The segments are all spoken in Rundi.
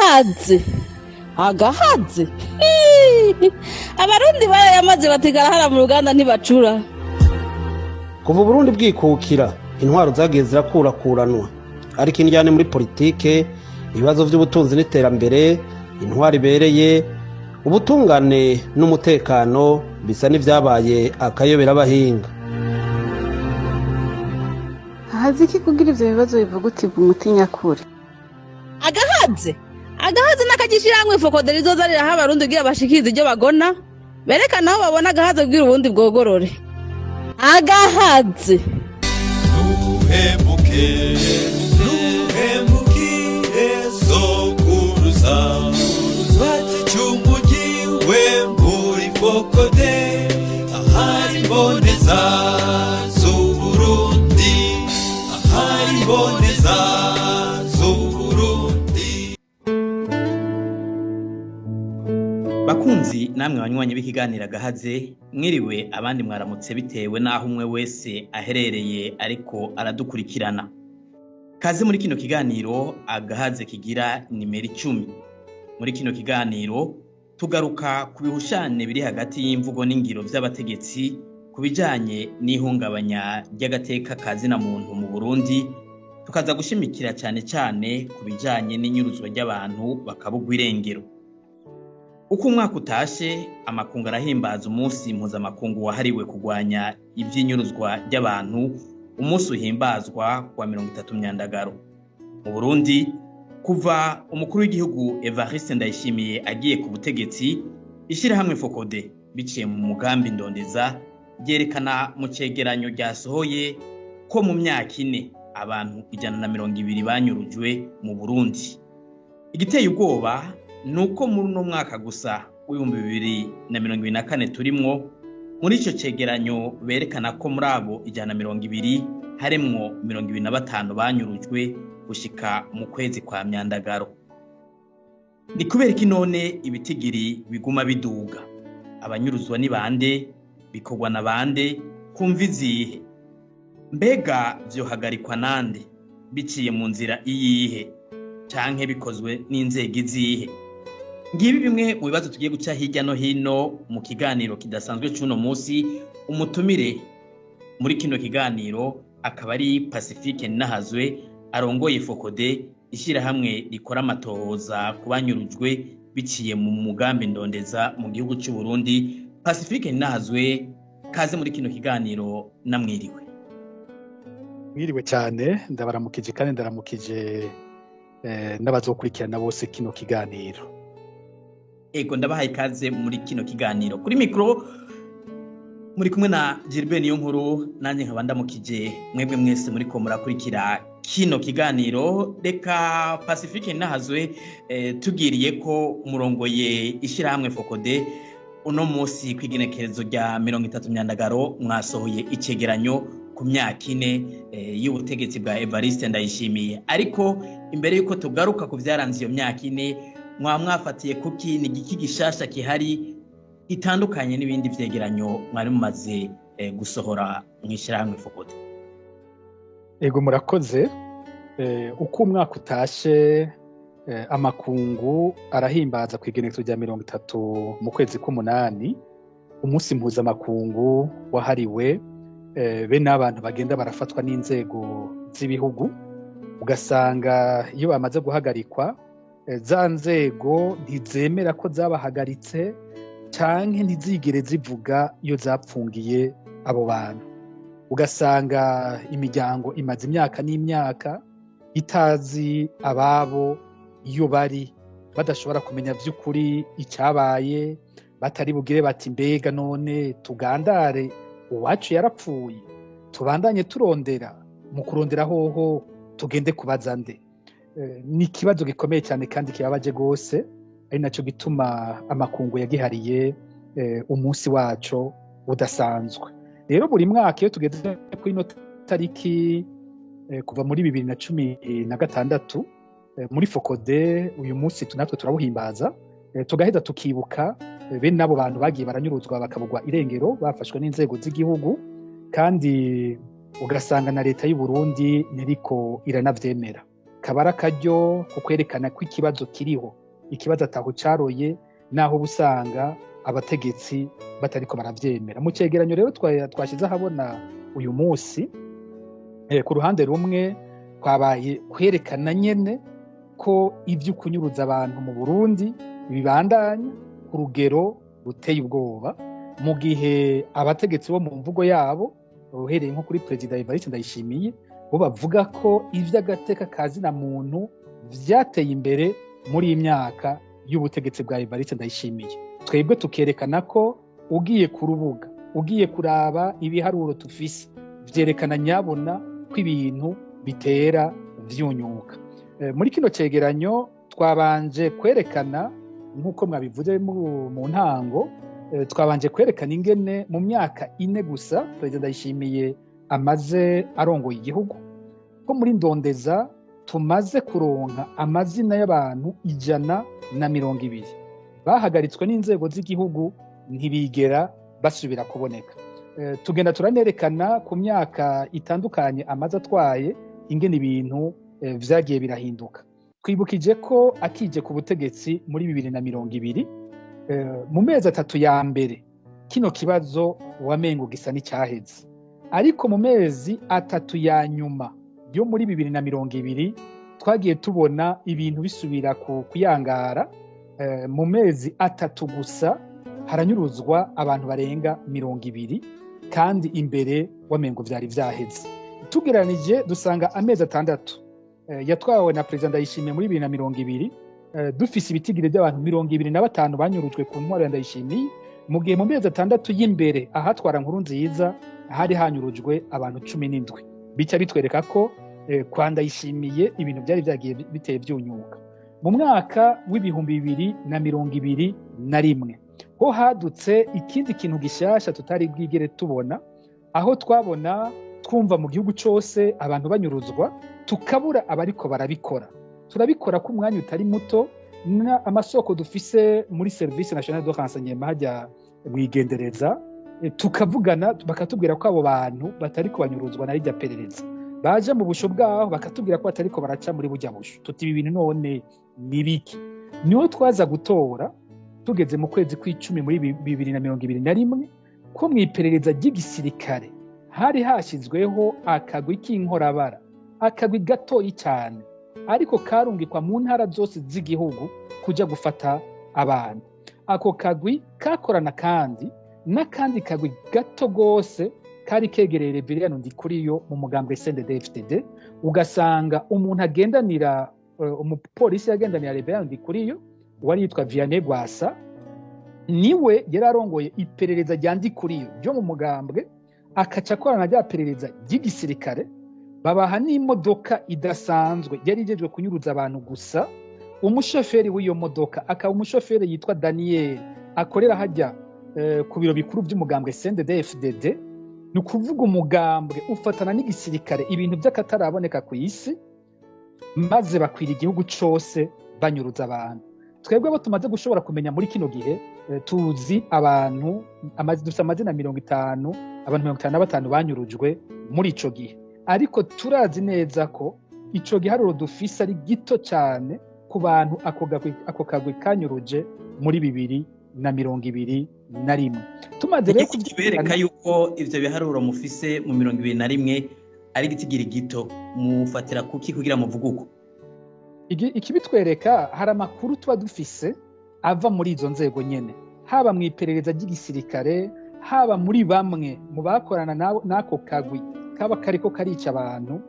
Agahaze agahaze. Hii! Abarundi barayamaze bati karahara mu ruganda ntibacura. Kuva Uburundi bwikukira, intwaro zagiye zirakurakuranwa, ariko indyane muri politike, ibibazo vy'ubutunzi n'iterambere, intwaro ibereye, ubutungane n'umutekano bisa n'ivyabaye akayobera abahinga. Hazi iki kugira ivyo bibazo bivugutirwa umuti nyakuri? Agahaze agahaze n'akagishirahamwe FOCODE rizoza riraha abarundi kugira bashikirize ivyo bagona, berekana aho babona agahaze kugira uburundi bwogorore. Agahaze. Ntuhemuke, ntuhemukire sokuruza, baticumugiwe muri FOCODE, ahari mboneza z'Uburundi, ahari mboneza z'Uburundi. Bakunzi namwe banywanyi b'ikiganiro Agahaze, mwiriwe, abandi mwaramutse, bitewe n'aho umwe wese aherereye ariko aradukurikirana. Kaze muri kino kiganiro Agahaze kigira nimero 10. Muri kino kiganiro tugaruka ku bihushane biri hagati y'imvugo n'ingiro vy'abategetsi ku bijanye n'ihungabanya ry'agateka ka zina muntu mu Burundi, tukaza gushimikira cane cane ku bijanye n'inyuruzwa ry'abantu bakabugwa irengero. Uko umwaka utashe, amakungu arahimbaza umunsi mpuzamakungu wahariwe kurwanya ivy'inyuruzwa ry'abantu, umunsi uhimbazwa kuwa 30 Myandagaro. Mu Burundi, kuva umukuru w'igihugu Evariste Ndayishimiye agiye ku butegetsi, ishirahamwe FOCODE biciye mu mugambi Ndondeza ryerekana mu cegeranyo ryasohoye ko mu myaka 4 abantu 120 banyurujwe mu Burundi. Igiteye ubwoba nuko muri uno mwaka gusa w'2024 turimwo, muri ico cegeranyo berekana ko muri abo 120 harimwo 25 banyurujwe gushika mu kwezi kwa Myandagaro. Ni kubera iki none ibitigiri biguma biduga? Abanyuruzwa ni bande? Bikorwa na bande? Kumva izihe? Mbega vyohagarikwa nande? Biciye mu nzira iyihe? Canke bikozwe n'inzego izihe? Ngibi bimwe mu bibazo tugiye guca hirya no hino mu kiganiro kidasanzwe c'uno musi. Umutumire muri kino kiganiro akaba ari Pacifique Nahazwe, arongoye FOCODE, ishirahamwe rikora amatohoza ku banyurujwe biciye mu mugambi Ndondeza mu gihugu c'u Burundi. Pacifique Nahazwe, kaze muri kino kiganiro, namwiriwe. Mwiriwe cyane, ndabaramukije kandi ndaramukije n'abazokurikirana bose kino kiganiro. Ego, ndabahaye ikaze muri kino kiganiro. Kuri mikro muri kumwe na Gilbert Niyonkuru, nanjye nkaba ndamukije mwebwe mwese muriko murakurikira kino kiganiro. Reka Pacifique Nahazwe, tugiriye ko umurongoye ishirahamwe FOCODE, uno munsi kw'igenekerezo rya 30 Myandagaro mwasohoye icegeranyo ku myaka 4 y'ubutegetsi bwa Evariste Ndayishimiye. Ariko imbere yuko tugaruka ku vyaranze iyo myaka 4, mwa mwafatiye kuki? Ni igiki gishasha kihari itandukanye n'ibindi vyegeranyo mwari mumaze gusohora mw'ishirahamwe FOCODE? Ego, murakoze. Uko umwaka utashe, amakungu arahimbaza ku igenekerezo rya 30 mu kwezi k'umunani umunsi mpuzamakungu wahariwe be n'abantu bagenda barafatwa n'inzego z'ibihugu, ugasanga iyo bamaze guhagarikwa, za nzego ntizemera ko zabahagaritse canke ntizigere zivuga iyo zapfungiye abo bantu. Ugasanga imiryango imaze imyaka n'imyaka itazi ababo iyo bari, badashobora kumenya vy'ukuri icabaye, batari bugire bati: "Mbega none tugandare, uwacu yarapfuye, tubandanye turondera? Mu kurondera hoho tugende kubaza nde?" Ni ikibazo gikomeye cyane kandi kibabaje gose, ari naco gituma amakungu yagihariye umunsi waco udasanzwe. Rero buri mwaka iyo tugeze kuri ino tariki, kuva muri 2016, muri FOCODE uyu munsi natwe turawuhimbaza, tugaheza tukibuka bene abo bantu bagiye baranyuruzwa bakabugwa irengero bafashwe n'inzego z'igihugu, kandi ugasanga na leta y'u Burundi ntiriko iranavyemera. Kaba ari akaryo ko kwerekana ko ikibazo kiriho, ikibazo ataho caroye, naho uba usanga abategetsi batariko baravyemera. Mu cegeranyo rero twashize ahabona uyu munsi, ku ruhande rumwe twabaye kwerekana nyene ko ivyo kunyuruza abantu mu Burundi bibandanya ku rugero ruteye ubwoba, mu gihe abategetsi bo mu mvugo yabo, uhereye nko kuri Perezida Evariste Ndayishimiye, bo bavuga ko ivy'agateka ka zina muntu vyateye imbere muri iyi myaka y'ubutegetsi bwa Evariste Ndayishimiye. Twebwe tukerekana ko ugiye ku rubuga, ugiye kuraba ibiharuro tufise, vyerekana nyabona ko ibintu bitera vyunyuka. Muri kino cegeranyo twabanje kwerekana, nk'uko mwabivuze mu ntango, twabanje kwerekana ingene mu myaka 4 gusa Perezida Ndayishimiye amaze arongoye igihugu, ko muri Ndondeza tumaze kuronka amazina y'abantu 120 bahagaritswe n'inzego z'igihugu ntibigera basubira kuboneka. Tugenda turanerekana ku myaka itandukanye amaze atwaye ingene ibintu vyagiye birahinduka. Twibukije ko akije ku butegetsi muri 2020, mu mezi 3 ya mbere kino kibazo wamengo gisa n'icyaheze, ariko mu mezi 3 ya nyuma yo muri 2020 twagiye tubona ibintu bisubira kuyangara. Mu mezi 3 gusa haranyuruzwa abantu barenga 20, kandi imbere wamengo vyari vyaheze. Tugereranije dusanga amezi 6 yatwawe na Perezida Ndayishimiye muri 2020, dufise ibitigiri by'abantu 25 banyurujwe ku ntwaro ya Ndayishimiye, mu gihe mu mezi 6 y'imbere ahatwara Nkuru Nziza hari hanyurujwe abantu 17. Bica bitwereka ko kwa Ndayishimiye ibintu byari vyagiye biteye vyunyuka. Mu mwaka w'2021 ho hadutse ikindi kintu gishasha tutari bwigere tubona, aho twabona twumva mu gihugu cose abantu banyuruzwa, tukabura abariko barabikora. Turabikora ku mwanya utari muto, na amasoko dufise muri Service National de Renseignement hajya mwigendereza, tukavugana bakatubwira ko abo bantu batari kubanyuruzwa na rijya perereza, baje mu busho bwaho bakatubwira ko batariko baraca muri bujya busho. Tuti ibi bintu none ni biki? Niho twaza gutora tugeze mu kwezi kw'icumi muri 2021 ko mwiperereza ry'igisirikare hari hashyizweho akagwi k'inkorabara, akagwi gatoyi cyane ariko karungikwa mu ntara zose z'igihugu kuja gufata abantu. Ako kagwi kakorana kandi n'akandi kagwi gato gose kari kegereye Reverien Ndikuriyo mu mugambwe CNDD-FDD, ugasanga umuntu agendanira, umupolisi yagendanira Reverien Ndikuriyo wari yitwa Vianney Gwasa, niwe yararongoye iperereza rya Ndikuriyo ryo mu mugambwe, akaca akorana rya perereza ry'igisirikare, babaha n'imodoka idasanzwe yari ijejwe kunyuruza abantu gusa. Umushoferi w'iyo modoka akaba umushoferi yitwa Daniel, akorera hajya ku biro bikuru by'umugambwe CNDD-FDD. Ni ukuvuga umugambwe ufatana n'igisirikare, ibintu by'akataraboneka ku isi, maze bakwira igihugu cose banyuruza abantu. Twebwe abo tumaze gushobora kumenya muri kino gihe, tuzi abantu, dufite amazina 50, abantu 55 banyurujwe muri ico gihe, ariko turazi neza ko ico giharuro dufise ari gito cyane ku bantu ako kagwi kanyuruje muri 2021. Tumaze rero kubereka yuko ivyo biharuro mufise mu 2021 ari gitigiri gito, mufatira kuki kugira muvuguko? Ikibitwereka, hari amakuru tuba dufise ava muri izo nzego nyene, haba mu iperereza ry'igisirikare, haba muri bamwe mu bakorana n'ako kagwi kaba kariko karica abantu.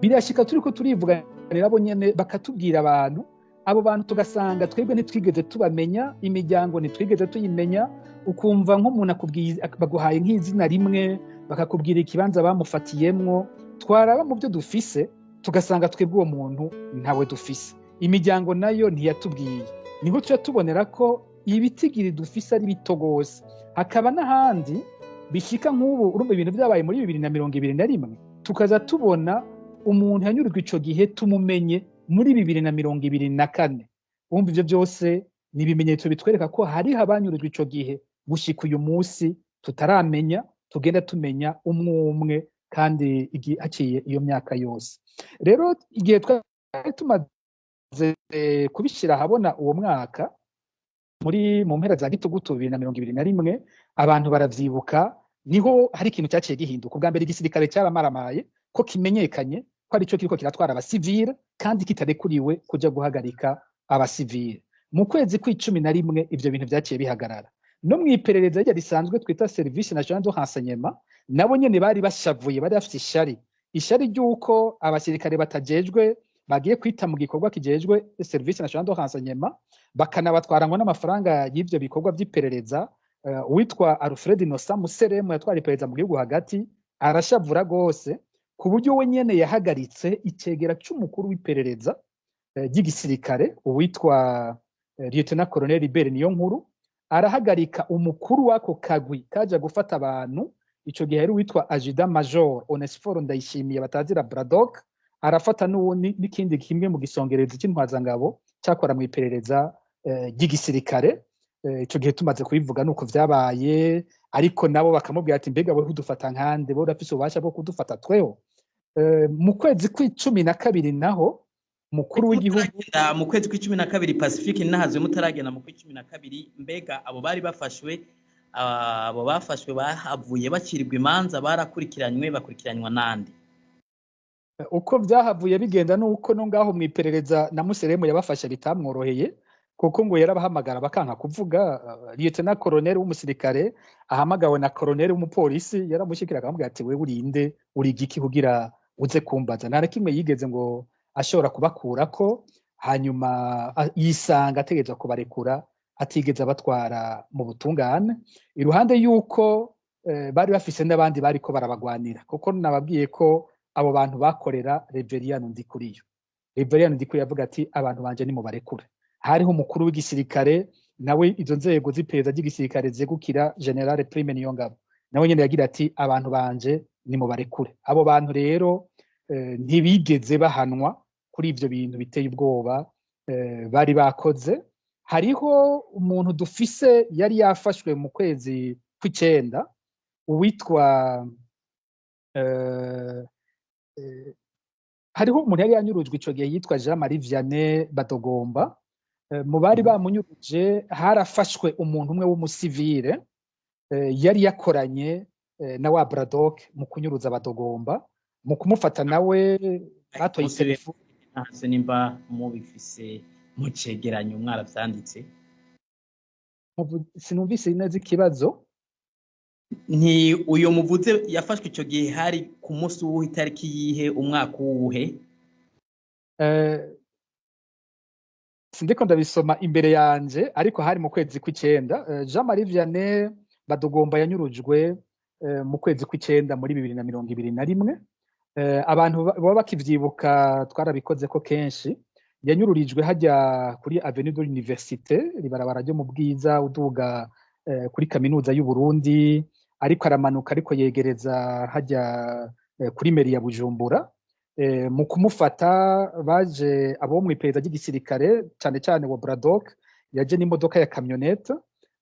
Birashika turiko turivuganira bo nyene bakatubwira abantu, abo bantu tugasanga twebwe ntitwigeze tubamenya, imiryango ntitwigeze tuyimenya. Ukumva nk'umuntu akubwiye, baguhaye nk'izina rimwe, bakakubwira ikibanza bamufatiyemwo, twaraba mu byo dufise tugasanga twebwe uwo muntu ntawe dufise, imiryango nayo ntiyatubwiye. Niho tuca tubonera ko ibitigiri dufise ari bito gose. Hakaba n'ahandi bishika nk'ubu, urumva ibintu byabaye muri 2021, tukaza tubona umuntu yanyurujwe ico gihe tumumenye muri 2024. Urumva ivyo byose ni ibimenyetso bitwereka ko hariho abanyurujwe ico gihe gushika uyu munsi tutaramenya, tugenda tumenya umwe umwe kandi haciye iyo myaka yose. Rero igihe tumaze kubishyira ahabona uwo mwaka muri mu mpera za gitugutu 2021, abantu baravyibuka, niho hari ikintu cyaciye gihinduka. Ubwa mbere igisirikare cyaramaramaye ko kimenyekanye ko arico kiriko kiratwara abasivile kandi kitarekuriwe kuja guhagarika abasivile. Mu kwezi kw'11 ivyo bintu vyaciye bihagarara. No mw'iperereza rya risanzwe twita Service National de Renseignement, nabo nyene bari bashavuye, bari bafite ishari ry'uko abasirikare batajejwe bagiye kwita mu gikorwa kijejwe Service National de Renseignement, bakanabatwara ngo n'amafaranga y'ivyo bikorwa vy'iperereza. Uwitwa Alfred Innocent Museremu yatwara iperereza mu gihugu hagati arashavura gose, ku buryo we nyene yahagaritse icegera c'umukuru w'iperereza ry'igisirikare, uwitwa Lieutenant Colonel Libert Niyonkuru, arahagarika umukuru w'ako kagwi kaja gufata abantu. Ico gihe yari uwitwa Adjudant Major Onesphore Ndayishimiye batazira Braddock, arafata n'uwundi n'ikindi kimwe mu gisongerezi c'intwazangabo cyakora mu iperereza ry'igisirikare. Ico gihe tumaze kubivuga nuko vyabaye, ariko nabo bakamubwira ati mbega wewe udufata nkande, wowe urafise ububasha bwo kudufata tweho? Mu kwezi kw'12 naho mukuru w'igihugu mu kwezi kw'12, Pacifique nahazwe mutaragenda mu kw'12, mbega abo bari bafashwe, abo bafashwe bahavuye bacirirwa imanza, barakurikiranywe, bakurikiranywa nande? Uko vyahavuye bigenda nuko no ngaho mu iperereza na Museremu yabafashe bitamworoheye, kuko ngo yarabahamagara bakanka kuvuga. Lieutenant Colonel w'umusirikare ahamagawe na colonel w'umupolisi, yaramushikira akamubwira ati wewe urinde, uri igiki kugira uze kumbaza? Nta na kimwe yigeze ngo ashobora kubakurako. Hanyuma yisanga ategerezwa kubarekura atigeze abatwara mu butungane, iruhande y'uko bari bafise n'abandi bariko barabagwanira, kuko nababwiye ko abo bantu bakorera Reveriyano Ndikuriyo. Reveriyano Ndikuriyo avuga ati abantu banje nimubarekure. Hariho umukuru w'igisirikare nawe, izo nzego z'iperereza ry'igisirikare zegukira General Prime Niyongabo, nawe nyene yagira ati abantu banje nimubarekure. Abo bantu rero ntibigeze bahanwa kuri ivyo bintu biteye ubwoba bari bakoze. Hariho umuntu dufise yari yafashwe mu kwezi kw'icenda, uwitwa hariho umuntu yari yanyurujwe ico gihe yitwa Jean Marie Vianney Badogomba. Mu bari bamunyuruje harafashwe umuntu umwe w'umusivile yari yakoranye na wa Braddock mu kunyuruza Badogomba. Mu kumufata nawe batoye telefone. Hasi nimba mubifise mu cegeranyo mwaravyanditse. Sinumvise neza ikibazo. Nti uyo muvuze yafashwe ico gihe hari ku munsi w'uwuhe, itariki yihe, umwaka uwuhe? Sindiko ndabisoma imbere yanje, ariko hari mu kwezi kw'icenda. Jean Marie Vianney Badogomba yanyurujwe mu kwezi kw'icenda muri 2021. Abantu baba bakivyibuka, twarabikoze ko kenshi. Yanyururijwe hajya kuri Avenue de l'Université, ribarabara ryo mu Bwiza uduga kuri kaminuza y'u Burundi, ariko aramanuka ariko yegereza hajya kuri mairie ya Bujumbura. Mu kumufata baje abo mu iperereza ry'igisirikare, cane cane wa Braddock, yaje n'imodoka ya kamyonete,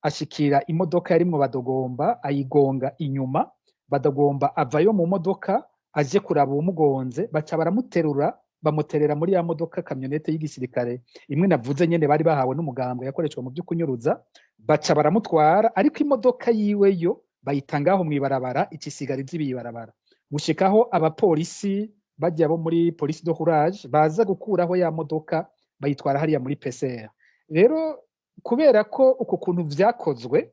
ashikira imodoka yarimwo Badogomba, ayigonga inyuma. Badogomba avayo mu modoka aje kuraba uwumugonze, baca baramuterura bamuterera muri ya modoka kamyonete y'igisirikare imwe navuze nyene bari bahawe n'umugambwe yakoreshwa mu vy'ukunyuruza, baca baramutwara. Ariko imodoka yiwe yo bayita ngaho mw'ibarabara, ikisigara ivy'ibarabara, gushikaho abapolisi bajya bo muri police de roulage baza gukuraho ya modoka bayitwara hariya muri PCR. Rero kubera ko uko kuntu vyakozwe,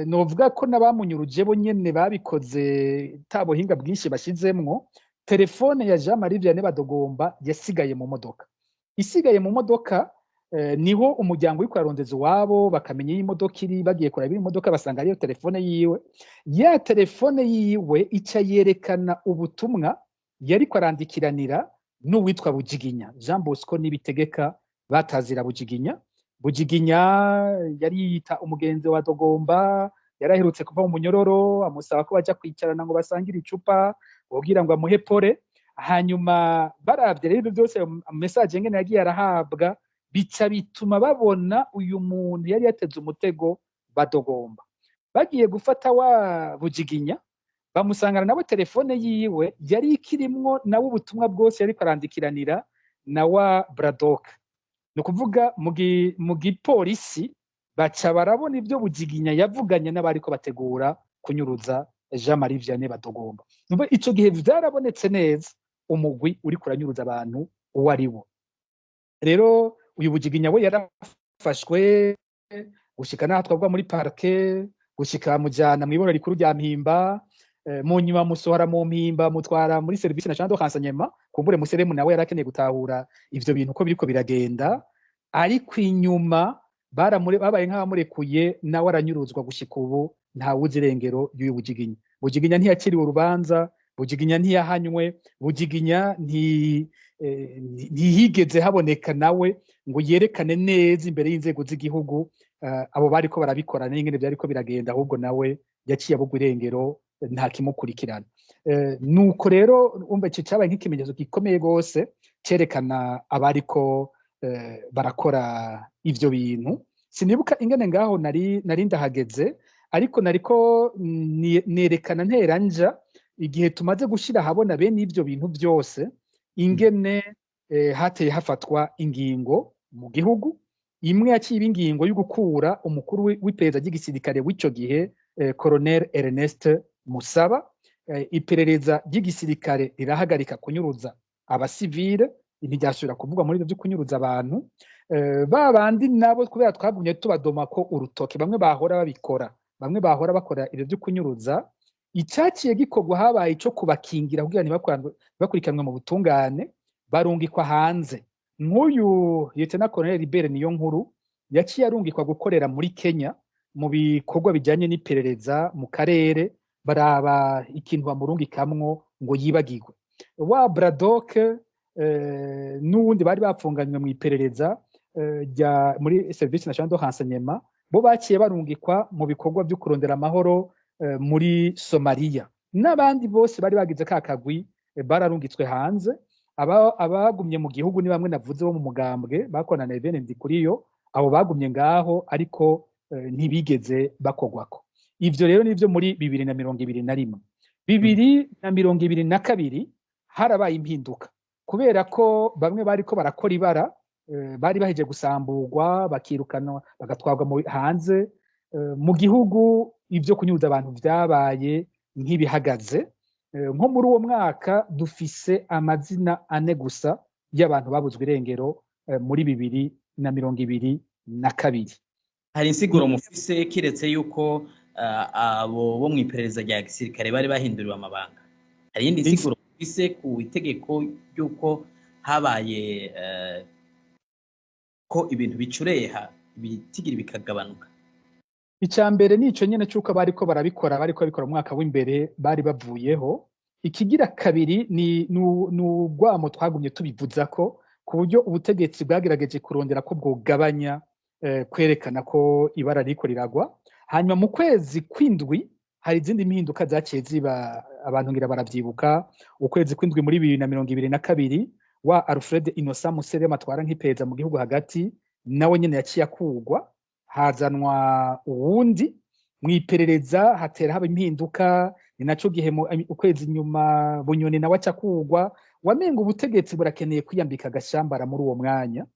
novuga ko n'abamunyuruje bo nyene babikoze ta buhinga bwinshi bashizemwo, telefone ya Jean Marie Vianney Badogomba yasigaye mu modoka. Isigaye mu modoka, niho umuryango uriko urarondeza iwabo bakamenya iyo imodoka iri, bagiye kuraba imodoka basanga ariyo telefone yiwe. Ya telefone yiwe ica yerekana ubutumwa yariko arandikiranira n'uwitwa Bujiginya Jean Bosco Nibitegeka batazira Bujiginya. Bujiginya yari yita umugenzi wa Dogomba, yaraherutse kuva mu munyororo, amusaba ko baja kwicarana ngo basangire icupa kugira ngo amuhe pole. Hanyuma baravye rero ibyo byose, message ngene yagiye arahabwa, bica bituma babona uyu muntu yari yateze umutego Badogomba. Bagiye gufata wa Bujiginya bamusangana nawe telefone yiwe yari ikirimwo nawe ubutumwa bwose yariko arandikiranira na wa Bradock. Ni ukuvuga mu gipolisi baca barabona ibyo Bugiginya yavuganye n'abariko bategura kunyuruza Jean Marie Vianney Badogomba. Numva ico gihe vyarabonetse neza umugwi uri kuranyuruza abantu uwo ari wo. Rero uyu Bugiginya we yarafashwe gushika n'aho twabwa muri parke, gushika mujana mw'iboro rikuru rya Mpimba, mu nyuma musohora mu Mpimba, mutwara muri service national de renseignement. Kumbure Museremu nawe yarakeneye gutahura ivyo bintu uko biriko biragenda, ariko inyuma babaye nk'abamurekuye, nawe aranyuruzwa. Gushika ubu ntawuzi irengero y'uyu Bugiginya. Bugiginya ntiyakiriwe urubanza, Bugiginya ntiyahanywe, Bugiginya ntihigeze haboneka nawe ngo yerekane neza imbere y'inzego z'igihugu abo bariko barabikora n'ingene vyariko biragenda, ahubwo nawe yaciye abugwa irengero, nta kimukurikirana. Nuko rero umva ico cabaye nk'ikimenyetso gikomeye gose cerekana abariko barakora ivyo bintu. Sinibuka ingene ngaho nari ndahageze, ariko nariko nerekana ntera nja igihe tumaze gushira ahabona bene ivyo bintu byose, ingene hateye hafatwa ingingo mu gihugu. Imwe yaciye iba ingingo yo gukura umukuru w'iperereza ry'igisirikare w'ico gihe, Colonel Ernest Musaba. Iperereza ry'igisirikare rirahagarika kunyuruza abasivile, ntiryasubira kuvugwa muri ivyo vyo kunyuruza abantu. Ba bandi nabo, kubera twagumye tubadoma ko urutoke, bamwe bahora babikora, bamwe bahora bakora ivyo vyo kunyuruza, icaciye gikorwa habaye ico kubakingira kugira ntibakurikiranwe mu butungane, barungikwa hanze. Nk'uyu Lieutenant Colonel Libert Niyonkuru yaciye arungikwa gukorera muri Kenya mu bikorwa bijanye n'iperereza mu karere, baraba ikintu bamurungikamwo ngo yibagirwe. Wa Bradock n'uwundi bari bapfunganywe mu iperereza rya muri service national de renseignement, bo baciye barungikwa mu bikorwa vyo kurondera amahoro muri Somalia. N'abandi bose bari bagize ka kagwi bararungitswe hanze. Abagumye mu gihugu ni bamwe navuze bo mu mugambwe bakorana na Even Ndikuriyo, abo bagumye ngaho, ariko ntibigeze bakogwako. Ivyo rero nivyo muri 2021. 2022 harabaye impinduka, kubera ko bamwe bariko barakora ibara bari baheje gusamburwa, bakirukanwa, bagatwarwa hanze. Mu gihugu ivyo kunyuruza abantu vyabaye nk'ibihagaze. Nko muri uwo mwaka dufise amazina ane gusa y'abantu babuzwe irengero muri 2022. Hari insiguro mufise, kiretse yuko abo bo mu iperereza rya gisirikare bari bahinduriwe amabanga? Hari iyindi nsiguro mufise ku itegeko ry'uko habaye ko ibintu bicureha, ibitigiri bikagabanuka? Icya mbere ni ico nyene c'uko bariko barabikora, bariko babikora mu mwaka w'imbere bari bavuyeho. Ikigira kabiri ni urwamo twagumye tubivuza ko ku buryo ubutegetsi bwagerageje kurondera ko bwogabanya kwerekana ko ibara ririko riragwa. Hanyuma mu kwezi kw'indwi hari izindi mpinduka zaciye ziba, abantu ngira baravyibuka. Ukwezi kw'indwi muri 2022, wa Alfred Innocent Museremu atwara nk'iperereza mu gihugu hagati, nawe nyene yaciye akurwa, hazanwa uwundi. Mu iperereza hatera haba impinduka, ni naco gihe ukwezi nyuma Bunyoni nawe aca akurwa. Wamenga ubutegetsi burakeneye kwiyambika agashambara muri uwo mwanya.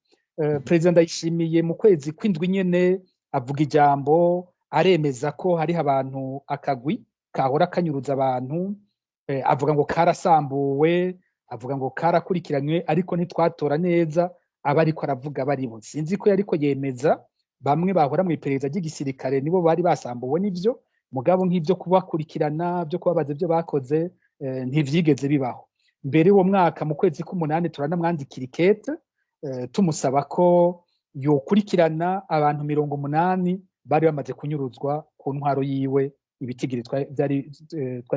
Perezida Ndayishimiye mu kwezi kw'indwi nyene avuga ijambo, aremeza ko hariho abantu, akagwi kahora kanyuruza abantu, avuga ngo karasambuwe, avuga ngo karakurikiranywe, ariko ntitwatora neza abariko aravuga baribo. Sinzi ko yariko yemeza bamwe bahora mu iperereza ry'igisirikare nibo bari basambuwe n'ivyo, mugabo nk'ivyo kubakurikirana, byo kubabaza ibyo bakoze, ntivyigeze bibaho. Mbere uwo mwaka mu kwezi k'umunani turanamwandikira ikete, tumusaba ko yokurikirana abantu 80 bari bamaze kunyuruzwa ku ntwaro yiwe, ibitigiri twari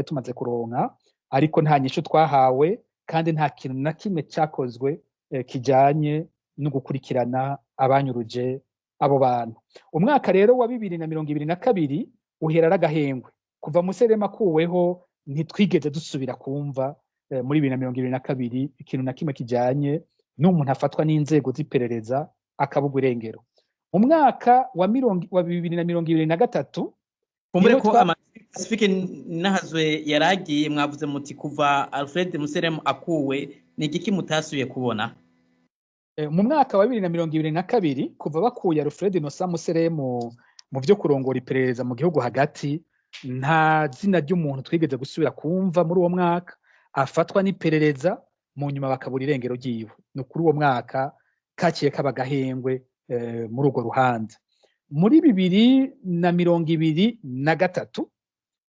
tumaze kuronka, ariko nta nyishu twahawe kandi nta kintu na kimwe cakozwe kijanye no gukurikirana abanyuruje abo bantu. Umwaka rero wa 2022 uhera ari agahengwe. Kuva Museremu akuweho ntitwigeze dusubira kumva muri 2022 ikintu na kimwe kijanye n'umuntu afatwa n'inzego z'iperereza akabugwa irengero. Mu mwaka wa 2023, Kumbure ko Pacifique Nahazwe yaragiye, mwavuze muti kuva Alfred Museremu akuwe ni igiki mutasubiye kubona? Mu mwaka wa 2022, kuva bakuye Alfred Innocent Museremu mu vyo kurongora iperereza mu gihugu hagati, nta zina ry'umuntu twigeze gusubira kumva muri uwo mwaka afatwa n'iperereza, mu nyuma bakabura irengero ryiwe. Ni ukuri, uwo mwaka kaciye kaba gahengwe muri urwo ruhande. Muri 2023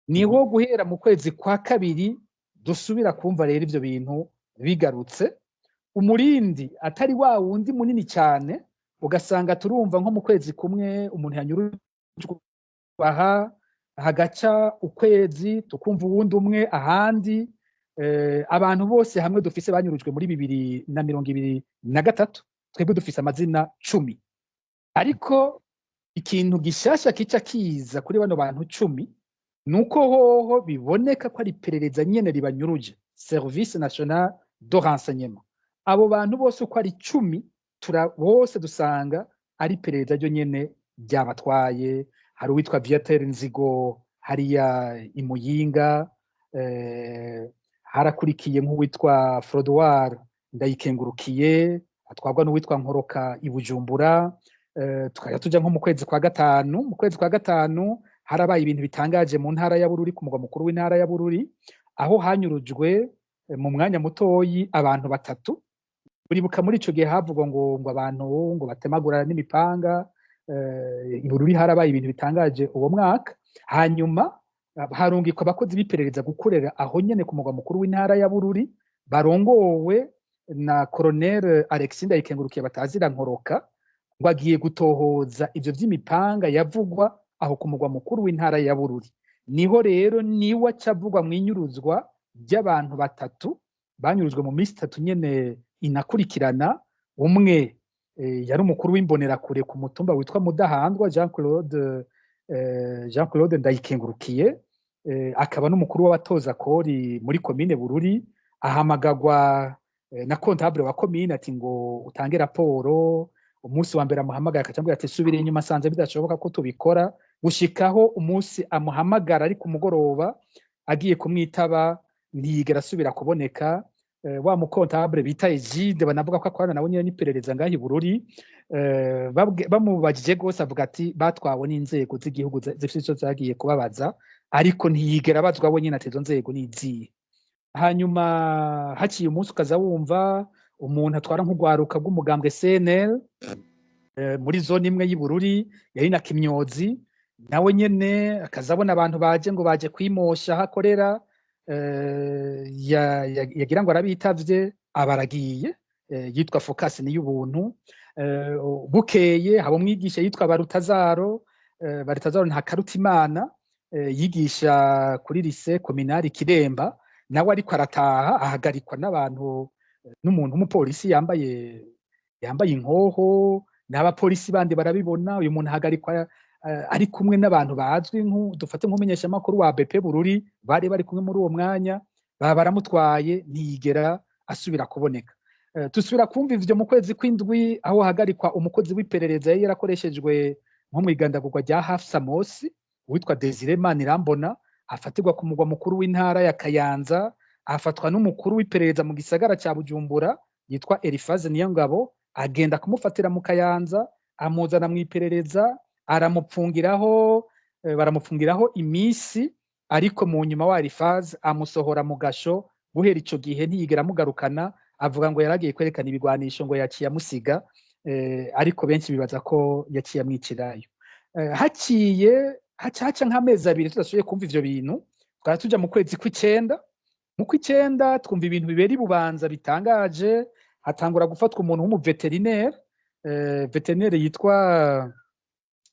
niho guhera mu kwezi kwa kabiri dusubira kumva rero ivyo bintu bigarutse, umurindi atari wa wundi munini cyane, ugasanga turumva nko mu kwezi kumwe umuntu yanyurujwe aha, hagaca ukwezi tukumva uwundi umwe ahandi. Abantu bose hamwe dufise banyurujwe muri 2023, twebwe dufise amazina 10. Ariko ikintu gishasha kica kiza kuri bano bantu 10 nuko hoho biboneka ko ari iperereza nyene ribanyuruje, Service National de Renseignement. Abo bantu bose uko ari 10, bose dusanga ari iperereza ryo nyene ryabatwaye. Hari uwitwa Viateur Nzigo hariya i Muyinga, harakurikiye nk'uwitwa Frodoir Ndayikengurukiye atwarwa n'uwitwa Nkoroka i Bujumbura. Tukajya tuja nko mu kwezi kwa gatanu. Mu kwezi kwa gatanu harabaye ibintu bitangaje mu ntara ya Bururi, ku mugwa mukuru w'intara ya Bururi, aho hanyurujwe mu mwanya mutoyi abantu batatu. Uribuka muri ico gihe havugwa ngo abantu ngo batemagura n'imipanga. I Bururi harabaye ibintu bitangaje uwo mwaka. Hanyuma harungikwa abakozi b'iperereza gukorera aho nyene ku mugwa mukuru w'intara ya Bururi, barongowe na Colonel Alexis Ndayikengurukiye batazira Nkoroka, ngo agiye gutohoza ivyo vy'imipanga yavugwa aho ku mugwa mukuru w'intara ya Bururi. Niho rero niwe acavugwa mw'inyuruzwa ry'abantu batatu banyurujwe mu minsi 3 nyene inakurikirana. Umwe yari umukuru w'imbonerakure ku mutumba witwa Mudahandwa, Jean Claude Ndayikengurukiye, akaba n'umukuru w'abatoza kori muri komine Bururi. Ahamagagwa na comptable wa komine ati ngo utange raporo. Umunsi wa mbere amuhamagara akaca ati: "Subira inyuma, asanze bidashoboka ko tubikora." Gushikaho umunsi amuhamagara ari ku mugoroba, agiye kumwitaba ntiyigera asubira kuboneka. Wa mu comptable bita Egide, banavuga ko akorana nawe nyene n'iperereza ngaho i Bururi, bamubajije gose avuga ati batwawe n'inzego z'igihugu zifise ico zagiye kubabaza, ariko ntiyigera abazwa we nyene ati izo nzego nizihe. Hanyuma haciye umunsi ukaza wumva umuntu atwara nk'urwaruka rw'umugambwe CNL muri zone imwe y'i Bururi yari na Kimyozi, nawe nyene akazabona abantu baje ngo baje kwimosha aho akorera, yagira ngo arabitavye abaragiye, yitwa Focus Niyubuntu. Bukeye haba umwigisha yitwa Barutazaro Ntakarutimana, yigisha kuri lycée communal Kiremba, nawe ariko arataha ahagarikwa n'abantu, n'umuntu w'umupolisi yambaye inkoho, n'abapolisi bandi barabibona. Uyu muntu ahagarikwa ari kumwe n'abantu bazwi, dufate nk'umumenyeshamakuru wa BP Bururi, bari bari kumwe muri uwo mwanya, baba baramutwaye, ntiyigera asubira kuboneka. Dusubira kumva ivyo mu kwezi kw'indwi, aho hagarikwa umukozi w'iperereza yari yarakoreshejwe nko mw'igandagurwa rya Hafsa Mosi, witwa Desire Manirambona, afatirwa ku mugwa mukuru w'intara ya Kayanza, afatwa n'umukuru w'iperereza mu gisagara ca Bujumbura yitwa Elifaze Niyongabo, agenda kumufatira mu Kayanza, amuzana mu iperereza, aramupfungiraho, baramupfungiraho imisi, ariko mu nyuma wa Elifaze amusohora mu gasho. Guhera ico gihe ntiyigera amugarukana, avuga ngo yaragiye kwerekana ibigwanisho, ngo yaciye amusiga, ariko benshi bibaza ko yaciye amwicirayo. Haciye haca nk'amezi 2 tudasubiye kumva ivyo bintu, twari tuja mu kwezi kw'icenda. Mu kw'icenda twumva ibintu bibera i Bubanza bitangaje. Hatangura gufatwa umuntu w'umuveterinere, veterinere yitwa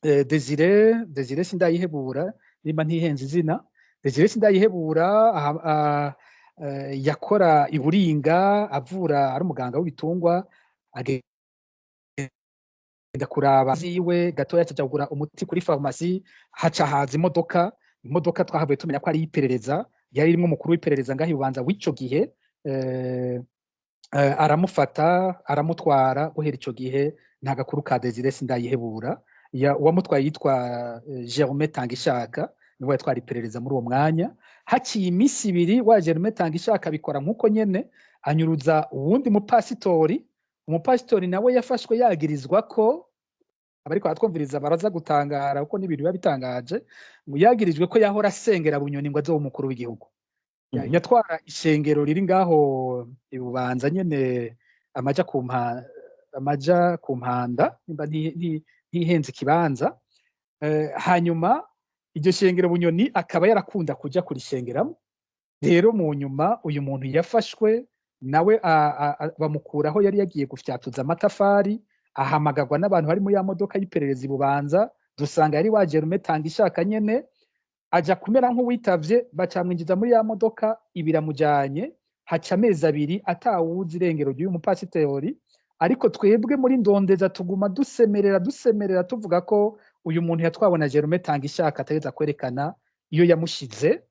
Desire Sindayihebura, nimba ntihenze izina. Desire Sindayihebura yakora i Buringa avura, ari umuganga w'ibitungwa, agenda kuraba ziwe gatoya, aca kugura umuti kuri farumasi, haca haza imodoka. Imodoka twahavuye tumenya ko ari iperereza, yari irimwo umukuru w'iperereza ngaho i Bubanza w'ico gihe, aramufata aramutwara. Guhera ico gihe nta gakuru ka Desire Sindayihebura. Uwamutwaye yitwa Jerome Tangishaka, niwe yatwara iperereza muri uwo mwanya. Haciye iminsi 2 wa Jerome Tangishaka abikora nk'uko nyene, anyuruza uwundi mupasitori. Umupasitori nawe yafashwe yagirizwa ko, abariko baratwumviriza baraza gutangara kuko n'ibintu biba bitangaje, ngo yagirijwe ko yahora asengera Bunyoni ngo azobe umukuru w'igihugu. Yatwara ishengero riri ngaho ibubanza nyene, amaja ku mpanda, nimba ntihenze ikibanza. Hanyuma iryo shengero Bunyoni akaba yarakunda kuja kurishengeramo. Rero mu nyuma uyu muntu yafashwe nawe bamukuraho yari yagiye gufyatuza amatafari, ahamagarwa n'abantu bari muri ya modoka y'iperereza ibubanza, dusanga yari wa Jerome Tangishaka nyene, aja kumera nk'uwitavye, bacamwinjiza muri ya modoka ibiramujanye, haca amezi 2 atawuzi irengero ry'uyu mupasitori. Ariko twebwe muri Ndondeza tuguma dusemerera tuvuga ko uyu muntu yatwawe na Jerome Tangishaka ategeza kwerekana iyo yamushize.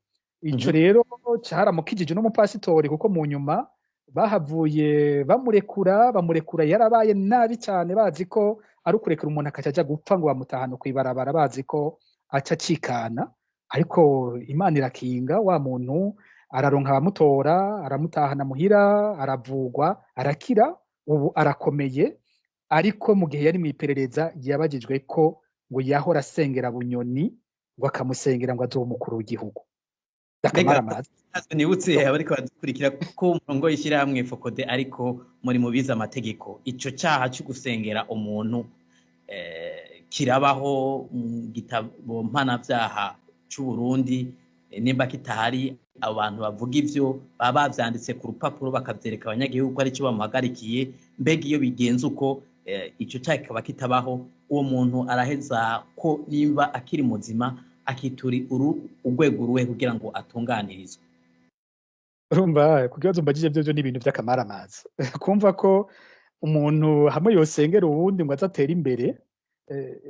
Ico rero caramukijije n'umupasitori, kuko mu nyuma bahavuye bamurekura yarabaye nabi cyane, bazi ko ari ukurekura umuntu akaca aja gupfa ngo bamutahane kw'ibarabara, bazi ko aca acikana. Ariko Imana irakinga, wa muntu araronka abamutora, aramutahana muhira, aravugwa, arakira, ubu arakomeye. Ariko mu gihe yari mw'iperereza yabajijwe ko ngo yahora asengera Bunyoni, ngo akamusengera ngo azobe umukuru w'igihugu. Nibutse abariko badukurikira ko umurongo w'ishyirahamwe Fokode, ariko muri mubize amategeko, ico caha co gusengera umuntu kirabaho mu gitabo mpanavyaha c'u Burundi. Nimba kitahari, abantu bavuga ivyo baba bavyanditse ku rupapuro bakavyereka abanyagihugu ko arico bamuhagarikiye. Mbega iyo bigenze uko, ico caha kikaba kitabaho, uwo muntu araheza ko nimba akiri muzima akituri urwego ruhe kugira ngo atunganirizwe? Urumva, ku kibazo mbagije byo ni ibintu by'akamaramaza. Kumva ko umuntu hamwe yosengera uwundi ngo azatere imbere,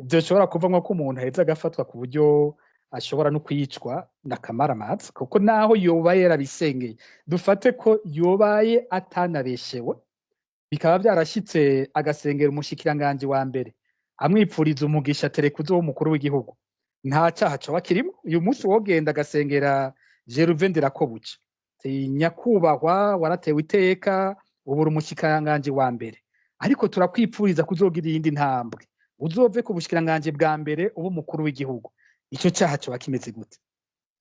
byoshobora kuvamwo ko umuntu aheza agafatwa ku buryo ashobora no kwicwa na kamaramaza, kuko naho yobaye yarabisengeye, dufate ko yobaye atanabeshewe, bikaba byarashitse agasengera umushikiranganje wa mbere amwipfuriza umugisha terekuzo w'umukuru w'igihugu, nta cyaha coba kirimo. Uyu munsi wogenda agasengera Gervais Ndirakobuca, nyakubahwa waratewe iteka, ubura umushikiranganje wa mbere, ariko turakwipfuriza kuzogira iyindi ntambwe, uzove ku bushikiranganje bwa mbere uba umukuru w'igihugu. Ico cyaha coba kimeze gute?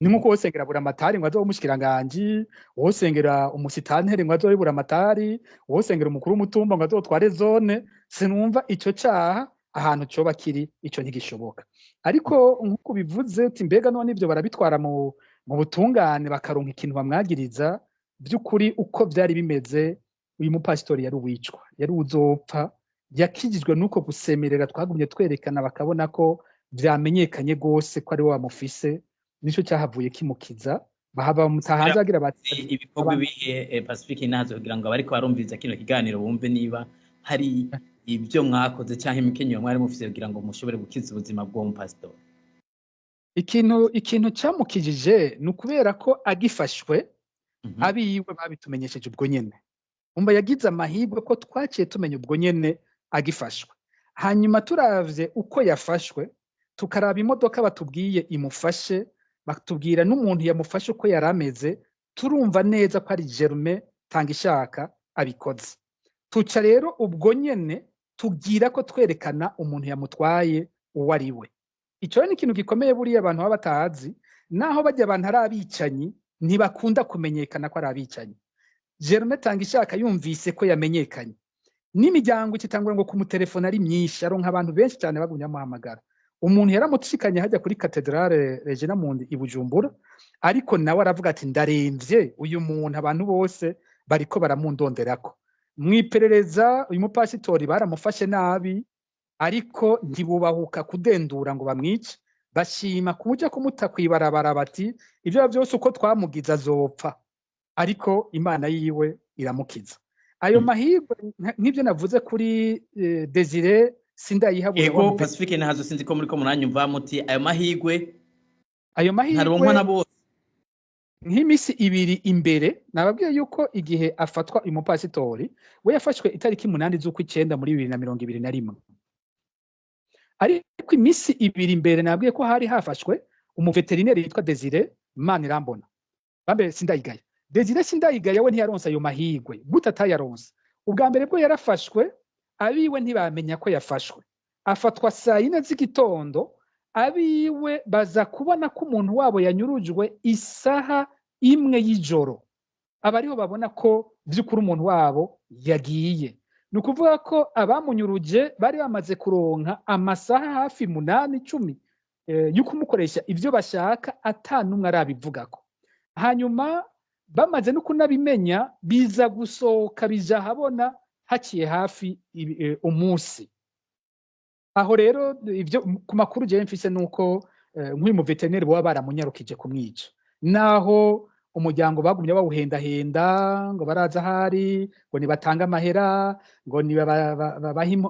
Ni nkuko wosengera Buramatari ngo azobe umushikiranganje, wosengera umusitanteri ngo azobe Buramatari, wosengera umukuru w'umutumba ngo azotware zone. Sinumva ico cyaha ahantu coba kiri, ico ntigishoboka. Ariko nkuko bivuze uti mbega none ivyo barabitwara mu butungane bakaronka ikintu bamwagiriza, by'ukuri uko vyari bimeze, uyu mupasitori yari uwicwa, yari uzopfa, yakijijwe nuko gusemerera twagumye twerekana, bakabona ko vyamenyekanye gose ko ari we wamufise, nico cyahavuye kimukiza. Bahava mutahanze agira bati ibikorwa bihe Pacifique nazo, kugira ngo abariko barumviriza kino kiganiro bumve niba hari ibyo mwakoze canke imikenyero mwari mufise kugira ngo mushobore gukiza ubuzima bw'uwo mupasitori. Ikintu camukijije ni ukubera ko agifashwe abiwe babitumenyesheje ubwo nyene. Umva, yagize amahirwe ko twaciye tumenya ubwo nyene agifashwe. Hanyuma turavye uko yafashwe, tukaraba imodoka batubwiye imufashe, batubwira n'umuntu yamufashe uko yarameze, turumva neza ko ari Jerome Tangishaka abikoze. Tuca rero ubwo nyene tugira ko twerekana umuntu yamutwaye uwo ari we. Ico ni ikintu gikomeye buriya abantu baba batazi, naho bajya abantu ari abicanyi ntibakunda kumenyekana ko ari abicanyi. Jerome Tangishaka yumvise ko yamenyekanye, n'imiryango ikitangura ngo kumutelefona ari myinshi, aronka abantu benshi cyane bagumye amuhamagara. Umuntu yaramushikanye hajya kuri Cathedrale Regina Mundi i Bujumbura, ariko nawe aravuga ati ndaremvye uyu muntu, abantu bose bariko baramundonderako. Mwiperereza uyu mupasitori baramufashe nabi, ariko ntibubahuka kudendura ngo bamwice, bashima kuja kumuta kwibarabara bati ivyo byose uko twamugiza azopfa, ariko Imana yiwe iramukiza. Ayo mahirwe nk'ivyo navuze kuri Desire Sindayihabura. Ego Pacifique nahazo sinzi ko muri ko muranyumva muti ayo mahirwe, ayo mahirwe ntaronkwa na bose. Nk'imisi ibiri imbere nababwiye yuko igihe afatwa uyu mupasitori, we yafashwe itariki 8 z'ukwicenda muri 2021. Ariko imisi ibiri imbere nababwiye ko hari hafashwe umuveterineri yitwa Desire Manirambona. Bambe Sindayigaya. Desire Sindayigaya we ntiyaronse ayo mahirwe. Gute atayaronse? Ubwa mbere bwo yarafashwe, abiwe ntibamenya ko yafashwe, afatwa saa 4 z'igitondo, abiwe baza kubona ko umuntu wabo yanyurujwe isaha 1 y'ijoro, aba ariho babona ko by'ukuri umuntu wabo yagiye. Ni ukuvuga ko abamunyuruje bari bamaze kuronka amasaha hafi 8, 10 yo kumukoresha ivyo bashaka, ata n'umwe arabivugako. Hanyuma bamaze no kunabimenya, biza gusohoka bija ahabona haciye hafi umunsi. Aho rero ivyo ku makuru jewe mfise nuko nk'uyu mu vétérinaire baba baramunyarukije kumwica, naho umuryango bagumye bawuhendahenda ngo baraza ahari, ngo nibatange amahera, ngo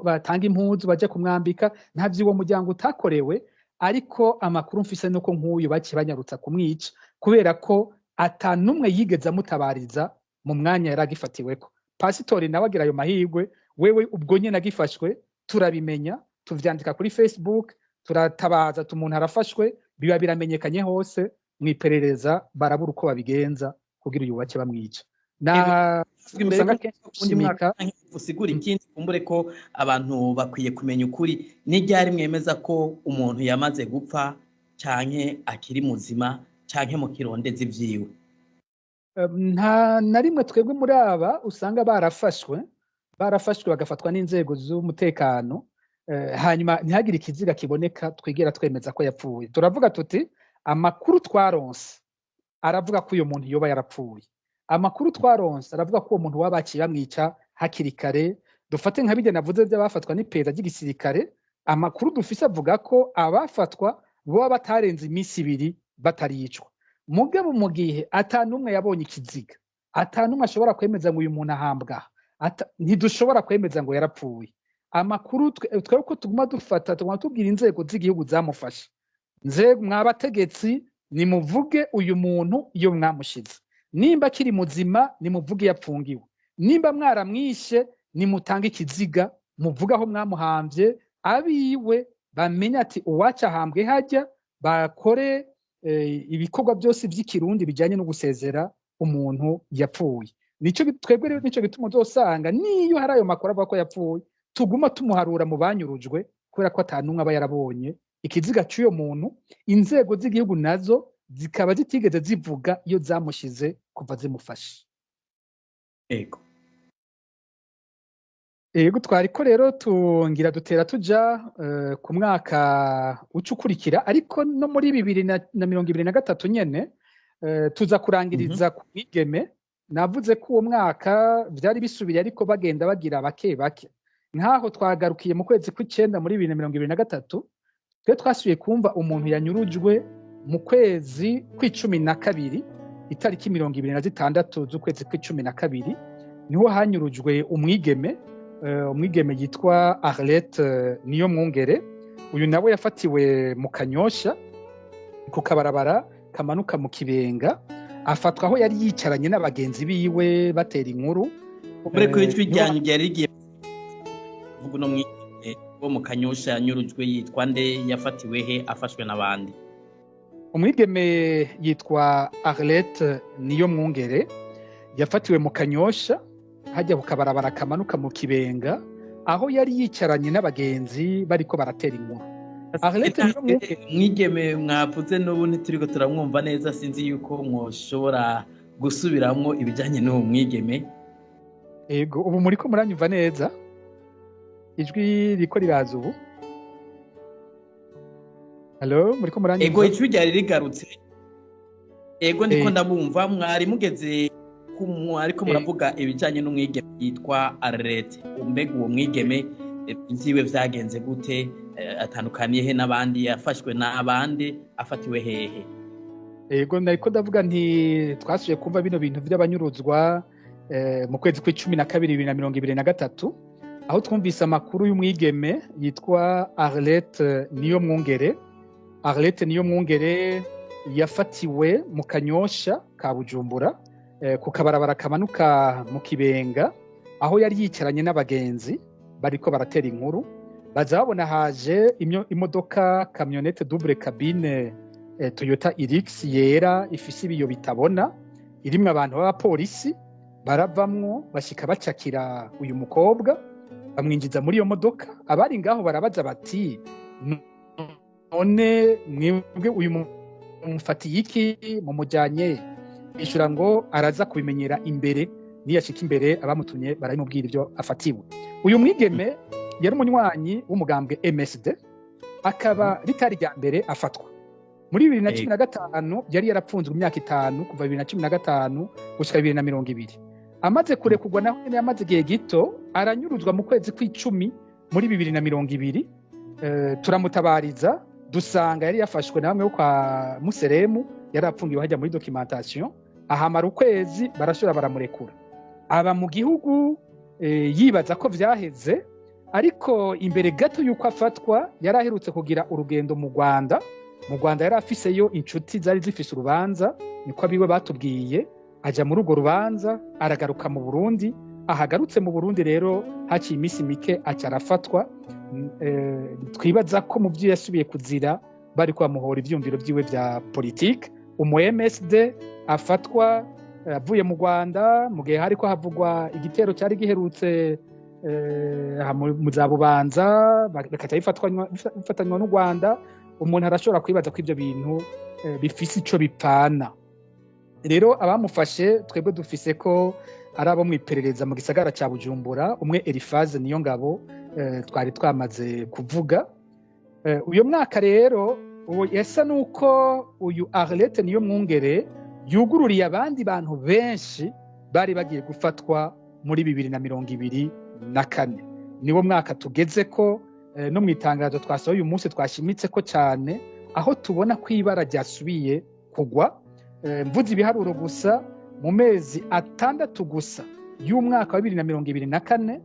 batange impuzu baje kumwambika, ntavyo uwo muryango utakorewe. Ariko amakuru mfise nuko nk'uyu baciye banyarutsa kumwica, kubera ko ata n'umwe yigeze amutabariza mu mwanya yari agifatiweko. Pasitori nawe agira ayo mahirwe, wewe ubwo nyene agifashwe turabimenya, tuvyandika kuri Facebook, turatabaza umuntu arafashwe, biba biramenyekanye hose. Mw'iperereza barabura uko babigenza kugira uyu bace bamwica. Na usanga kenshi gushimika. Usigura ikindi kumbure ko abantu bakwiye kumenya ukuri. Ni ryari mwemeza ko umuntu yamaze gupfa canke akiri muzima canke mu kirondezi vyiwe? Nta na rimwe twebwe muri aba usanga barafashwe bagafatwa n'inzego z'umutekano, hanyuma ntihagire ikiziga kiboneka twigera twemeza ko yapfuye. Turavuga tuti amakuru twaronse aravuga ko uyu muntu yoba yarapfuye, amakuru twaronse aravuga ko uwo muntu waba baciye bamwica hakiri kare. Dufate nka bijya navuze by'abafatwa n'iperereza ry'igisirikare, amakuru dufise avuga ko abafatwa boba batarenze iminsi 2 bataricwa. Mugabo mu gihe ata n'umwe yabonye ikiziga, ata n'umwe ashobora kwemeza ngo uyu muntu ahambwa, ntidushobora kwemeza ngo yarapfuye. Amakuru twebwe ko tuguma dufata, tuguma tubwira inzego z'igihugu zamufashe, nzego mwabategetsi nimuvuge uyu muntu iyo mwamushize, nimba akiri muzima nimuvuge yapfungiwe, nimba mwaramwishe nimutange ikiziga muvuge aho mwamuhamvye, abiwe bamenye ati uwacu ahambwe hajya, bakore ibikorwa byose by'ikirundi bijyanye no gusezera umuntu yapfuye. Nico twebwe rero nico gituma uzosanga niyo hari ayo makuru avuga ko yapfuye, tuguma tumuharura mu banyurujwe, kubera ko ata n'umwe aba yarabonye ikiziga cy'uyo muntu. Inzego z'igihugu nazo zikaba zitigeze zivuga iyo zamushize kuva zimufashe. Ego. Ego, twariko rero tungira dutera tuja ku mwaka ucukurikira, ariko no muri 2023 nyene tuza kurangiriza ku mwigeme. Navuze ko uwo mwaka vyari bisubiriye, ariko bagenda bagira bake bake. Nkaho twagarukiye mu kwezi kw'icenda muri 2023, twe twasubiye kumva umuntu yanyurujwe mu kwezi kw'icumi na kabiri, itariki 26 z'ukwezi kw'icumi na kabiri, niho hanyurujwe umwigeme, umwigeme yitwa Arlette Niyomwungere. Uyu nawe yafatiwe mu Kanyosha ku kabarabara kamanuka mu Kibenga, afatwa aho yari yicaranye n'abagenzi biwe batera inkuru. Ubure ko ijwi ryanyu ryari rigiye kuvuga uno mwigeme wo mu Kanyosha yanyurujwe yitwa nde, yafatiwe he, afashwe n'abandi? Umwigeme yitwa Arlette Niyomwungere, yafatiwe mu Kanyosha hajya ku kabarabara kamanuka mu Kibenga, aho yari yicaranye n'abagenzi bariko baratera inkuru. Arlette Niyomwungere, mwigeme mwavuze n'ubu ntituriko turamwumva neza, sinzi yuko mwoshobora gusubiramwo ibijanye n'uwo mwigeme. Ego, ubu muriko muranyumva neza? Ijwi riko riraza ubu? Hello, muriko muranyumva? Ego, ijwi ryari rigarutse. Ego, ndiko ndabumva. Mwari mugeze ariko muravuga ibijanye n'umwigeme yitwa Arlette. Mbega uwo mwigeme ivyiwe vyagenze gute? Atandukaniye he n'abandi? Yafashwe n'abandi? Afatiwe hehe? Ego, nariko ndavuga nti twasubiye kumva bino bintu vy'abanyuruzwa mu kwezi kw'icumi na kabiri 2023, aho twumvise amakuru y'umwigeme yitwa Arlette Niyomwungere. Arlette Niyomwungere yafatiwe mu Kanyosha ka Bujumbura, ku kabarabara kamanuka mu Kibenga, aho yari yicaranye n'abagenzi bariko baratera inkuru. Baza babona haje imodoka kamyonete double cabine Toyota Hilux yera ifise ibiyo bitabona, irimwo abantu b'abapolisi. Baravamwo, bashika bacakira uyu mukobwa, bamwinjiza muri iyo modoka. Abari ngaho barabaza bati: "None mwebwe uyu mumufatiye iki? Mumujyanye?" Bishyura ngo araza kubimenyera imbere, niyashika imbere abamutumye barabimubwira ibyo afatiwe. Uyu mwigeme yari umunywanyi w'umugambwe MSD, akaba ritari rya mbere afatwa. Muri 2015 yari yarapfunzwe imyaka 5, kuva 2015 gushika 2020. Amaze kurekurwa, naho nyene yamaze igihe gito, aranyuruzwa mu kwezi kw'icumi muri 2020. Turamutabariza, dusanga yari yafashwe na bamwe bo kwa Museremu, yari apfungiwe hajya muri documentation, ahamara ukwezi, barashobora baramurekura. Aba mu gihugu yibaza ko vyaheze, ariko imbere gato y'uko afatwa yari aherutse kugira urugendo mu Rwanda. Mu Rwanda yari afiseyo inshuti zari zifise urubanza, niko abiwe batubwiye. Aja muri urwo rubanza, aragaruka mu Burundi. Ahagarutse mu Burundi rero, haciye iminsi mike aca arafatwa. Twibaza ko mu byo yasubiye kuzira bari bamuhora ivyumviro vyiwe vya politike. Umu MSD afatwa avuye mu Rwanda mu gihe hariko havugwa igitero cyari giherutse aha mu za Bubanza, bikaca bifatanywa n'u Rwanda. Umuntu arashobora kwibaza ko ivyo bintu bifise ico bipfana. Rero abamufashe twebwe dufise ko ari abo mw'iperereza mu gisagara ca Bujumbura, umwe Elifaze Niyongabo twari twamaze kuvuga. Uyu mwaka rero uwo yasa nuko uyu Arlette Niyo Mwungere yugururiye abandi bantu benshi bari bagiye gufatwa muri 2024. Niwo mwaka tugeze ko no mu itangazo twasohoye uyu munsi twashimitse ko cyane, aho tubona ko ibara ryasubiye kugwa. Mvuze ibiharuro gusa, mu mezi 6 gusa y'umwaka wa 2024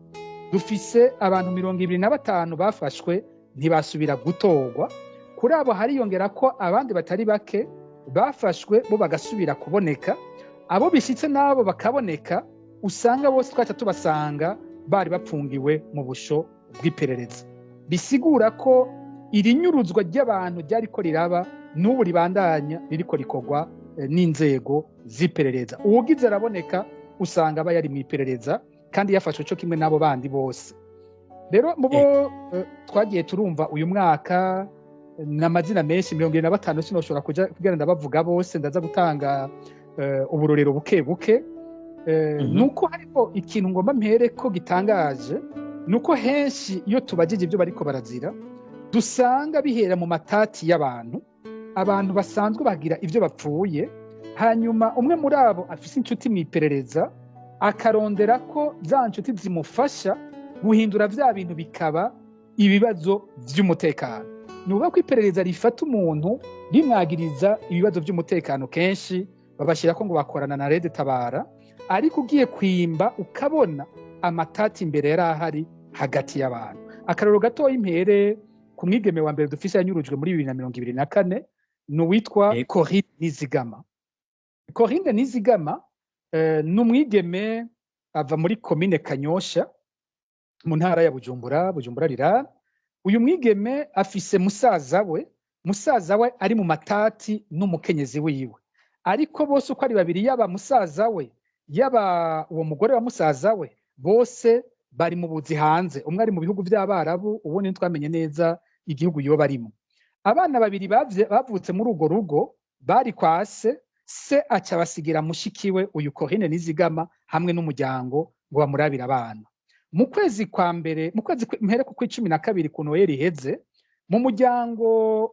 dufise abantu 25 bafashwe ntibasubira gutorwa. Kuri abo hariyongera ko abandi batari bake bafashwe bo bagasubira kuboneka. Abo bishyitse n'abo bakaboneka, usanga bose twaca tubasanga bari bapfungiwe mu busho bw'iperereza. Bisigura ko iri nyuruzwa ry'abantu ryariko riraba n'ubu ribandanya, ririko rikorwa n'inzego z'iperereza. Uwugize araboneka usanga aba yari mu iperereza kandi yafashwe cyo kimwe n'abo bandi bose. Rero mu bo twagiye turumva uyu mwaka ni amazina menshi, 75, sinoshobora kuja kugira ndabavuga bose, ndaza gutanga uburorero buke buke. Nuko hariho ikintu ngomba mpere ko gitangaje, nuko henshi iyo tubajije ibyo bariko barazira, dusanga bihera mu matati y'abantu. Abantu basanzwe bagira ibyo bapfuye, hanyuma umwe muri abo afise inshuti mu iperereza, akarondera ko za nshuti zimufasha guhindura vya bintu bikaba ibibazo vy'umutekano. Ni ukuvuga ko iperereza rifata umuntu rimwagiriza ibibazo vy'umutekano, kenshi babashyira ko ngo bakorana na Red Tabara, ariko ugiye kwimba ukabona amatati imbere yari ahari hagati y'abantu. Akarorero gatoya impere ku mwigeme wa mbere dufise yanyurujwe muri 2024 ni uwitwa Corinne Nizigama. Corinne Nizigama ni umwigeme ava muri komine Kanyosha mu ntara ya Bujumbura, Bujumbura rira. Uyu mwigeme afise musaza we, musaza we ari mu matati n'umukenyezi wiwe, ariko bose uko ari babiri, yaba musaza we, yaba uwo mugore wa musaza we, bose bari mu buzi hanze. Umwe ari mu bihugu by'Abarabu, ubundi ntitwamenye neza igihugu yoba arimo. Abana babiri bavutse muri urwo rugo bari kwa se, se aca abasigira mushiki we uyu Corinne Nizigama hamwe n'umuryango ngo bamurabire abana. Mu kwezi kwa mbere, mu kwezi mpere ku 12 ku Noheli iheze, mu muryango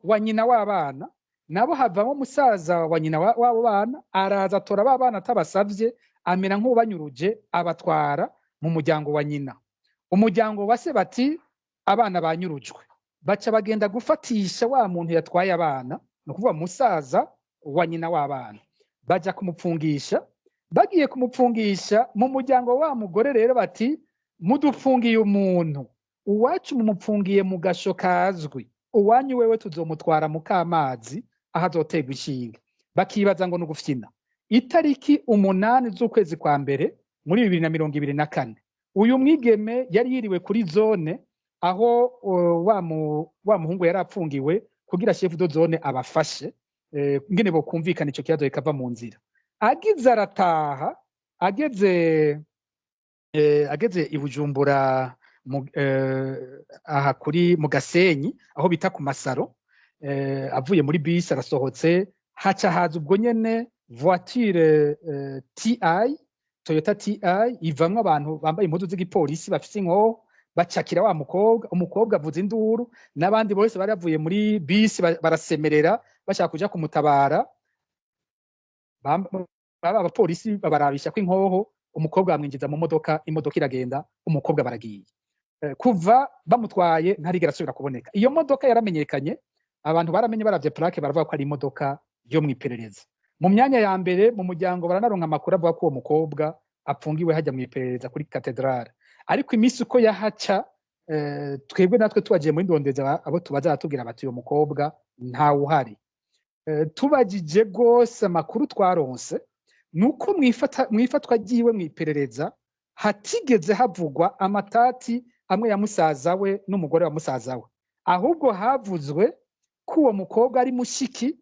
wa nyina w'abana nabo havamo musaza wa nyina w'abo bana, araza atora ba bana atabasavye, amera nk'uwubanyuruje, abatwara mu muryango wa nyina. Umuryango wa se bati abana banyurujwe, baca bagenda gufatisha wa muntu yatwaye abana, ni ukuvuga musaza wa nyina w'abana, baja kumupfungisha. Bagiye kumupfungisha mu muryango wa mugore rero bati: "Mudupfungiye umuntu uwacu, mumupfungiye mu gasho kazwi, uwanyu wewe tuzomutwara mu kamazi aho azoterwa ishinge." Bakibaza ngo ni ugufyina. Itariki 8 z'ukwezi kwa mbere muri 2024, uyu mwigeme yari yiriwe kuri zone aho wa muhungu yari apfungiwe, kugira chef de zone abafashe ngene bokumvikana ico kibazo kikava mu nzira. Agize arataha, Ageze i Bujumbura, aha kuri mu Gasenyi aho bita ku Masaro, avuye muri bisi arasohotse, haca haza ubwo nyene voiture TI, Toyota TI, ivamwo abantu bambaye impuzu z'igipolisi bafise inkoho, bacakira wa mukobwa. Umukobwa avuza induru, n'abandi bose bari bavuye muri bisi barasemerera bashaka kuja kumutabara. Baba abapolisi babarabisha ko inkoho, umukobwa bamwinjiza mu modoka, imodoka iragenda, umukobwa baragiye. Kuva bamutwaye ntarigera asubira kuboneka. Iyo modoka yaramenyekanye, abantu baramenye, baravye plaque baravuga ko ari imodoka yo mw'iperereza. Mu myanya ya mbere mu muryango baranaronka amakuru avuga ko uwo mukobwa apfungiwe hajya mw'iperereza kuri katedrale. Ariko iminsi uko yahaca, twebwe natwe tubagiye muri ndondeza, abo tubaza baratubwira bati uyo mukobwa ntawuhari. Tubajije rwose, amakuru twaronse nuko mwifatwa ryiwe mw'iperereza hatigeze havugwa amatati amwe ya musaza we n'umugore wa musaza we, ahubwo havuzwe ko uwo mukobwa ari mushiki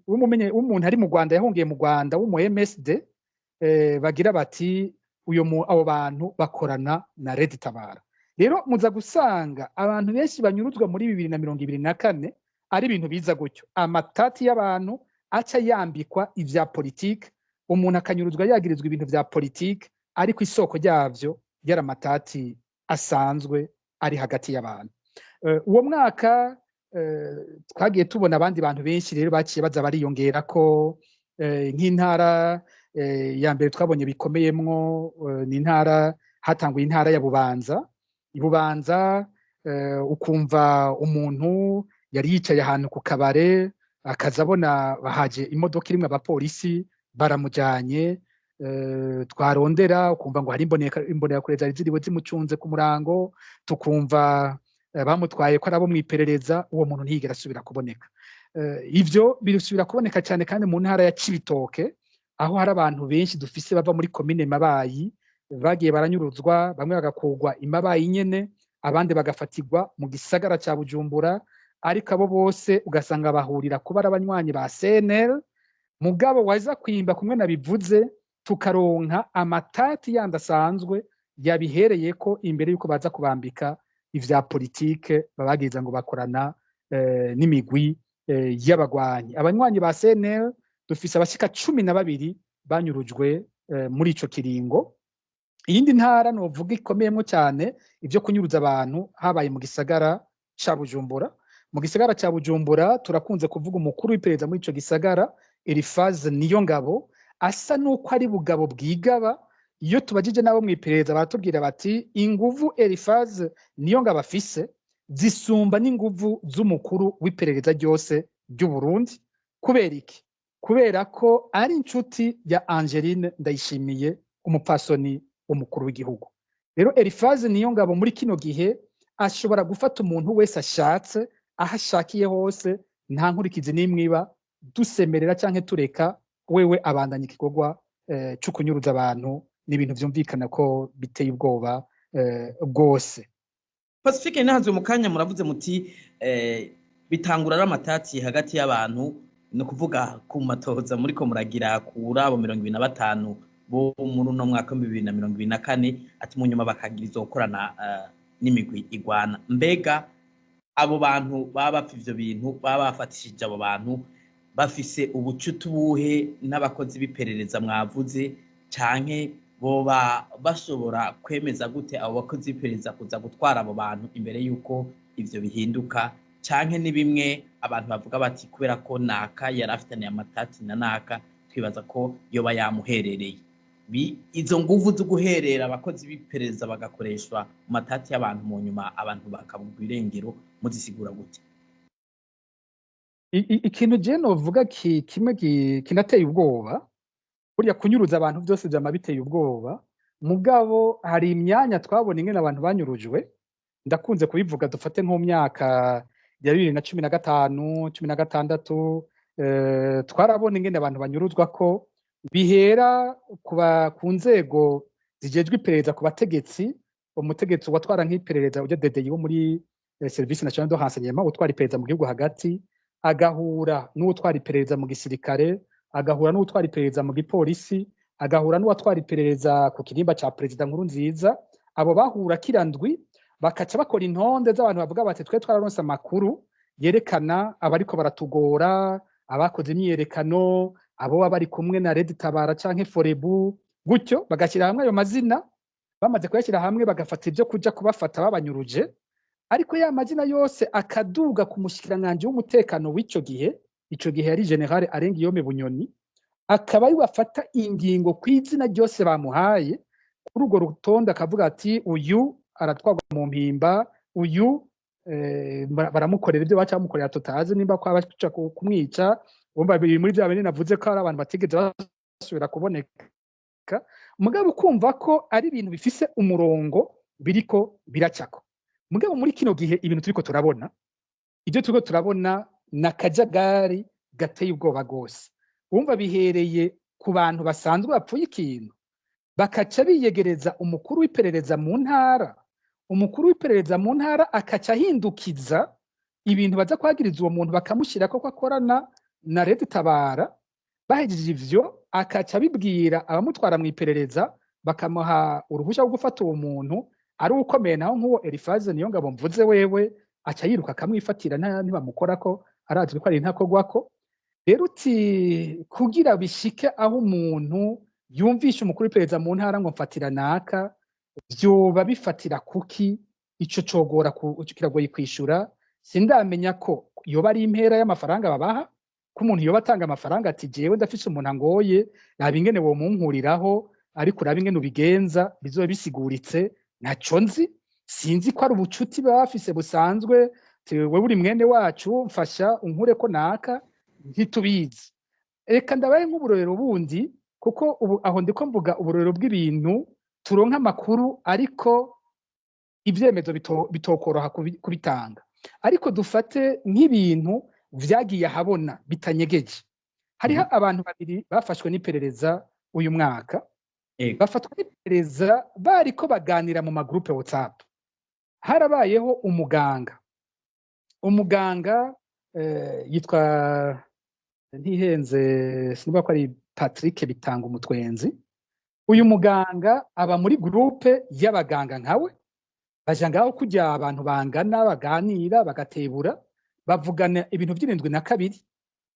w'umuntu ari mu Rwanda, yahungiye mu Rwanda, w'umu MSD. Bagira bati uyo abo bantu bakorana na Red Tabara. Rero muza gusanga abantu benshi banyuruzwa muri 2024 ari ibintu biza gutyo, amatati y'abantu aca yambikwa ivya politike, umuntu akanyuruzwa yagirizwa ibintu vya politike, ariko isoko ryavyo yari amatati asanzwe ari hagati y'abantu. Uwo mwaka twagiye tubona abandi bantu benshi rero baciye baza bariyongera ko nk'intara ya mbere twabonye bikomeyemwo ni intara hatanguye, intara ya Bubanza. I Bubanza ukumva umuntu yari yicaye ahantu ku kabare, akaza abona bahaje imodoka irimwo abapolisi baramujanye. Twarondera ukumva ngo hari imbonerakure zari ziriwe zimucunze ku murango, tukumva bamutwaye ko ari abo mw'iperereza. Uwo muntu ntiyigera asubira kuboneka. Ivyo birasubira kuboneka cyane kandi mu ntara ya Cibitoke, aho hari abantu benshi dufise bava muri komine Mabayi bagiye baranyuruzwa, bamwe bagakugwa i Mabayi nyene, abandi bagafatirwa mu gisagara ca Bujumbura, ariko abo bose ugasanga bahurira kuba ari abanywanyi ba CNL. Mugabo waza kwimba kumwe nabivuze, tukaronka amatati yandi asanzwe yabihereyeko imbere yuko baza kubambika ivya politike, babagiriza ngo bakorana n'imigwi y'abagwanyi. Abanywanyi ba CNL dufise abashika 12 banyurujwe muri ico kiringo. Iyindi ntara novuga ikomeyemwo cyane ivyo kunyuruza abantu habaye mu gisagara ca Bujumbura. Mu gisagara ca Bujumbura turakunze kuvuga umukuru w'iperereza muri ico gisagara, Elifaze Niyongabo, asa nuko ari bugabo bwigaba. Iyo tubajije nabo mw'iperereza baratubwira bati inguvu Elifaze Niyongabo afise zisumba n'inguvu z'umukuru w'iperereza ryose ry'u Burundi. Kubera iki? Kubera ko ari inshuti ya Angeline Ndayishimiye, umupfasoni w'umukuru w'igihugu. Rero Elifaze Niyongabo muri kino gihe ashobora gufata umuntu wese ashatse, aho ashakiye hose, nta nkurikizi n'imwe iba, dusemerera canke tureka, wewe abandanya igikorwa co kunyuruza abantu. Ni ibintu vyumvikana ko biteye ubwoba rwose. Pacifique Ntahanzwe, mu kanya muravuze muti bitangura ari amatati hagati y'abantu, ni ukuvuga ku matoza muriko muragira kuri abo 25 bo muri uno mwaka wa 2024, ati mu nyuma bakagira gukorana n'imigwi igwana. Mbega abo bantu baba bapfa ivyo bintu, baba bafatishije abo bantu, bafise ubucuti buhe n'abakozi b'iperereza mwavuze, canke boba bashobora kwemeza gute abo bakozi b'iperereza kuza gutwara abo bantu imbere y'uko ivyo bihinduka? Canke ni bimwe abantu bavuga bati kubera ko naka yari afitaniye amatati na naka, twibaza ko yoba yamuherereye? Izo nguvu zo guherera abakozi b'iperereza bagakoreshwa mu matati y'abantu, mu nyuma abantu bakabugwa irengero, muzisigura gute? Ikintu je novuga kimwe kinateye ubwoba, burya kunyuruza abantu byose vyama biteye ubwoba, mugabo hari imyanya twabona ingene abantu banyurujwe. Ndakunze kubivuga, dufate nko mu myaka ya 2015, 16, twarabona ingene abantu banyuruzwa, ko bihera ku nzego zijejwe iperereza, ku bategetsi, umutegetsi watwara nk'iperereza ujya DDI wo muri Service National de Renseignement, utwara iperereza mu gihugu hagati, agahura n'utwara iperereza mu gisirikare, agahura n'utwara iperereza mu gipolisi. agahura n'uwatwara iperereza ku kirimba ca Perezida Nkurunziza. Abo bahura kirandwi, bakaca bakora intonde z'abantu, bavuga bati: "Twe twararonse amakuru yerekana abariko baratugora, abakoze imyiyerekano, abo baba bari kumwe na Red Tabara canke Forebu." Gutyo bagashyira hamwe ayo mazina. Bamaze kuyashyira hamwe, bagafata ibyo kuja kubafata babanyuruje, ariko ya mazina yose akaduga ku mushikiranganji w'umutekano w'ico gihe. Ico gihe yari Général Alain Guillaume Bunyoni, akaba ari bafata ingingo ku izina ryose bamuhaye kuri urwo rutonde, akavuga ati: "Uyu aratwarwa mu Mpimba, uyu baramukorera ibyo baca bamukorera tutazi, nimba ko abaca kumwica." Wumva biri muri bya bindi navuze ko hari abantu batigeze basubira kuboneka. Mugabo ukumva ko ari ibintu bifise umurongo biriko biracako. Mugabo muri kino gihe ibintu turiko turabona, ibyo turiko turabona ni akajagari gateye ubwoba rwose. Wumva bihereye ku bantu basanzwe bapfuye ikintu, bakaca biyegereza umukuru w'iperereza mu ntara. Umukuru w'iperereza mu ntara akaca ahindukiza ibintu baza kwagiriza uwo muntu, bakamushyira ko akorana na Red Tabara. Bahejeje ivyo, akaca abibwira abamutwara mu iperereza, bakamuha uruhushya rwo gufata uwo muntu ari ukomeye. Naho nk'uwo Elifaze niyo ngabo mvuze, wewe aca yiruka akamwifatira, ntibamukorako, arazwi ko ari intakogwako. Rero uti kugira bishike aho umuntu yumvisha umukuru w'iperereza mu ntara ngo mfatira naka, vyoba bifatira kuki? Ico cogora kiragoye kwishura. Sindamenya ko yoba ari impera y'amafaranga babaha, ko umuntu yoba atanga amafaranga ati: "Jewe ndafise umuntu angoye, raba ingene womunkuriraho, ariko urabe ingene ubigenza bizobe bisiguritse." Ntaco nzi. Sinzi ko ari ubucuti baba bafise busanzwe, wewe uri mwene wacu, mfasha unkureko naka. Ntitubizi. Reka ndabaye nk'uburorero bundi, kuko ubu aho ndiko mvuga uburorero bw'ibintu turonka amakuru, ariko ivyemezo bitokoroha kubitanga. Ariko dufate nk'ibintu vyagiye ahabona bitanyegeje. Hariho abantu babiri bafashwe n'iperereza uyu mwaka. Bafatwa n'iperereza bariko baganira mu ma groupe WhatsApp. Harabayeho umuganga yitwa, ntihenze, sinibuka ko ari Patrick Bitanga Umutwenzi. Uyu muganga aba muri groupe y'abaganga nkawe, baja ngaho kujya abantu bangana baganira, bagatebura, bavugana ibintu vy'Irindwi na kabiri.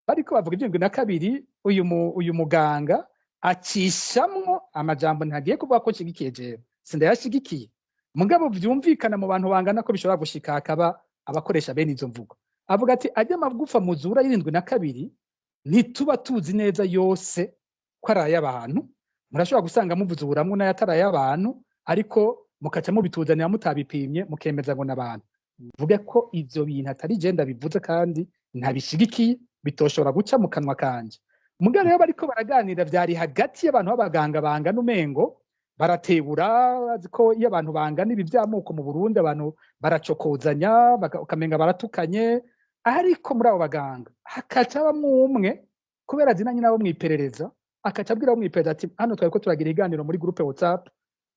Bariko bavuga ivy'Irindwi na kabiri, uyu muganga acishamwo amajambo ntagiye kuvuga ko nshigikiye, jewe sindayashigikiye, mugabo vyumvikana mu bantu bangana ko bishobora gushika hakaba abakoresha bene izo mvugo. Avuga ati: "Ajya amagufa muzura y'Irindwi na kabiri ntituba tuzi neza yose ko ari ay'abantu. Murashobora gusanga muvuzuramwo n'ayatari ay'abantu, ariko mukaca mubituzanira mutabipimye, mukemeza ngo n'abantu." Mvuge ko ivyo bintu atari je ndabivuze kandi ntabishigikiye, bitoshobora guca mu kanwa kanje. Mugabo rero bariko baraganira, vyari hagati y'abantu b'abaganga bangana, umengo baratebura. Bazi ko iyo abantu bangana ibi vy'amoko mu Burundi, abantu baracokozanya, ukamenga baratukanye. Ariko muri abo baganga hakaca habamwo umwe, kubera azinanye nabo mw'iperereza, akaca abwira abo mw'iperereza ati: "Hano twariko turagira ibiganiro muri groupe WhatsApp,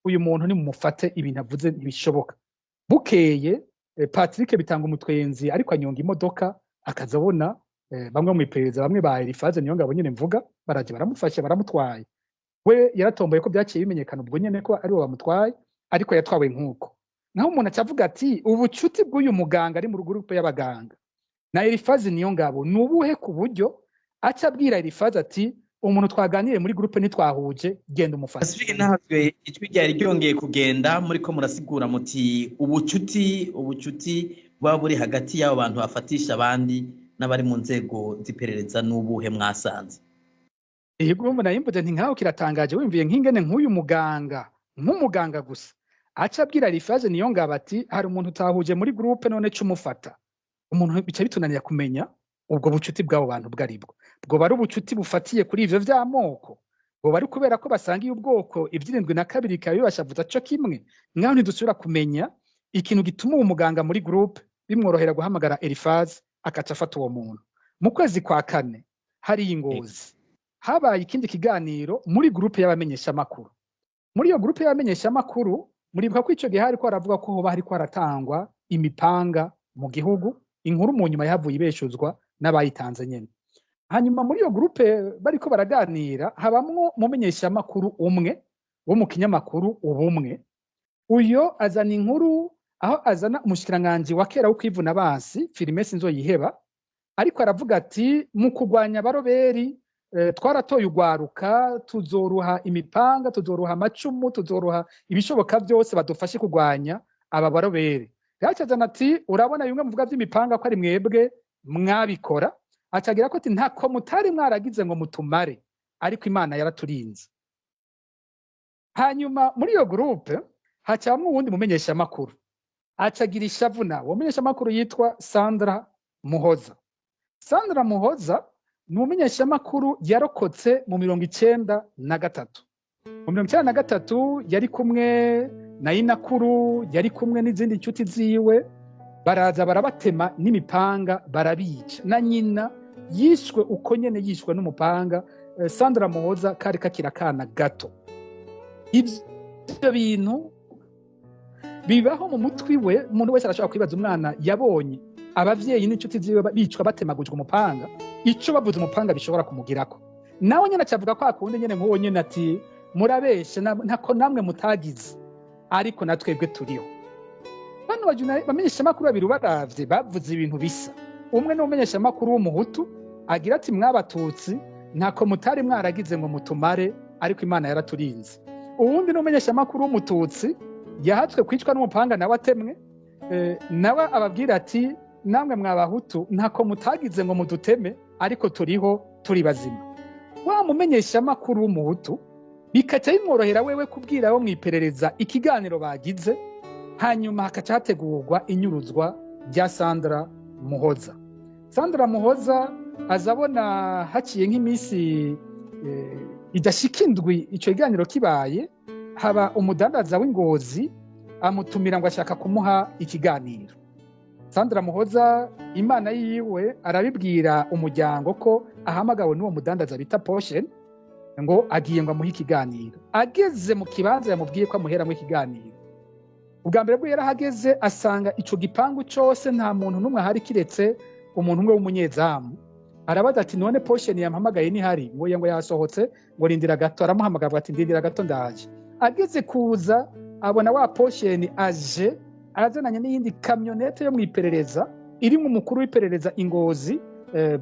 uyu muntu nimumufate, ibintu avuze ntibishoboka." Bukeye Patrick Bitanga Umutwenzi ariko anyonga imodoka, akaza abona bamwe mw'iperereza, bamwe ba Elifaze niyo ngabo nyene mvuga, baraje baramufashe, baramutwaye. We yaratomboye ko byaciye bimenyekana ubwo nyene ko ariwe bamutwaye, ariko yatwawe nk'uko. Naho umuntu aca avuga ati: ubucuti bw'uyu muganga ari mu groupe y'abaganga na Elifaze niyo ngabo ni ubuhe, ku buryo aca abwira Elifaze ati: "Umuntu twaganiriye muri groupe ntitwahuje, genda umufate"? Pacifique Ntahazwe, ijwi ryari ryongeye kugenda. Muri ko murasigura muti ubucuti buba buri hagati y'abo bantu bafatisha abandi n'abari mu nzego z'iperereza n'ubuhe mwasanze? Yego, mbona yimbuze nti nkaho kiratangaje. Wumviye nk'ingene nk'uyu muganga, nk'umuganga gusa, aca abwira Elifaze niyo ngabo ati: "Hari umuntu utahuje muri groupe, none ca umufata." Umuntu bica bitunanira kumenya ubwo bucuti bw'abo bantu bwo aribwo. Bwoba ari ubucuti bufatiye kuri ivyo vy'amoko, bwoba ari kubera ko basangiye ubwoko, ivy'Irindwi na kabiri bikaba bibashavuza co kimwe. Nkaho ntidusubira kumenya ikintu gituma uwo muganga muri groupe bimworohera guhamagara Elifaze akaca afata uwo muntu. Mu kwezi kwa kane hariya i Ngozi habaye ikindi kiganiro muri groupe y'abamenyeshamakuru. Muri iyo groupe y'abamenyeshamakuru, muribuka ko ico gihe hariko haravuga ko hoba hariko haratangwa imipanga mu gihugu, inkuru mu nyuma yahavuye ibeshuzwa n'abayitanze nyene. Hanyuma muri iyo groupe bariko baraganira habamwo umumenyeshamakuru umwe wo mu kinyamakuru Ubumwe. Uyo azana inkuru aho azana umushikiranganji wa kera wo kwivuna abansi Firime Sinzoyiheba, ariko aravuga ati mu kurwanya abaroberi twaratoye ugwaruka, tuzoruha imipanga, tuzoruha amacumu, tuzoruha ibishoboka byose badufashe kurwanya aba baroberi. Yacazana ati urabona bimwe muvuga by'imipanga ko ari mwebwe mwabikora. Acagira ko ati ntako mutari mwaragize ngo mutumare, ariko Imana yaraturinze. Hanyuma muri iyo groupe hacamwo uwundi mumenyeshamakuru acagira ishavu nawe. Uwo mumenyeshamakuru yitwa Sandra Muhoza. Sandra Muhoza ni umumenyeshamakuru yarokotse mu 93. Mu 93 yari kumwe na Inakuru, yari kumwe n'izindi nshuti ziwe, baraza barabatema n'imipanga barabica. Na nyina yishwe uko nyene, yishwe n'umupanga. Sandra Muhoza kari kakiri akana gato. Ivyo bintu bibaho mu mutwi we. Umuntu wese arashobora kwibaza umwana yabonye abavyeyi n'inshuti ziwe bicwa batemagujwe umupanga, ico bavuze umupanga bishobora kumugirako. Nawe nyene acavuga ko akundi nyene nk'uwo nyene ati murabeshe, ntako namwe mutagize, ariko natwebwe turiho. Bano bamenyeshamakuru babiri baravye bavuze ibintu bisa. Umwe ni umumenyeshamakuru w'umuhutu agira ati mwabatutsi ntako mutari mwaragize ngo mutumare, ariko Imana yaraturinze. Uwundi ni umumenyeshamakuru w'umututsi yahatswe kwicwa n'umupanga nawe atemwe, nawe ababwira ati namwe mwabahutu ntako mutagize ngo muduteme, ariko turiho turi bazima. Wa mumenyeshamakuru w'umuhutu bikaca bimworohera wewe kubwira abo mw'iperereza ikiganiro bagize, hanyuma hakaca hategurwa inyuruzwa rya Sandra Muhoza. Sandra Muhoza azabona haciye nk'iminsi idashika indwi ico kiganiro kibaye, haba umudandaza w'ingozi amutumira ngo ashaka kumuha ikiganiro. Sandra Muhoza Imana yiwe arabibwira umuryango ko ahamagawe n'uwo mudandaza bita Poshen, ngo agiye ngo amuhe ikiganiro. Ageze mu kibanza yamubwiye ko amuheramwo ikiganiro. Ubwa mbere bwo yarahageze asanga ico gipangu cose nta muntu n'umwe ahari kiretse umuntu umwe w'umunyezamu. Arabaza ati none Poshen yampamagaye nihari? Ngo ngo yasohotse, ngo rindira gato. Aramuhamagara ati ndindira gato ndaje. Ageze kuza abona wa Poshen aje arazananye n'iyindi kamyonete yo mw'iperereza irimwo umukuru w'iperereza Ingozi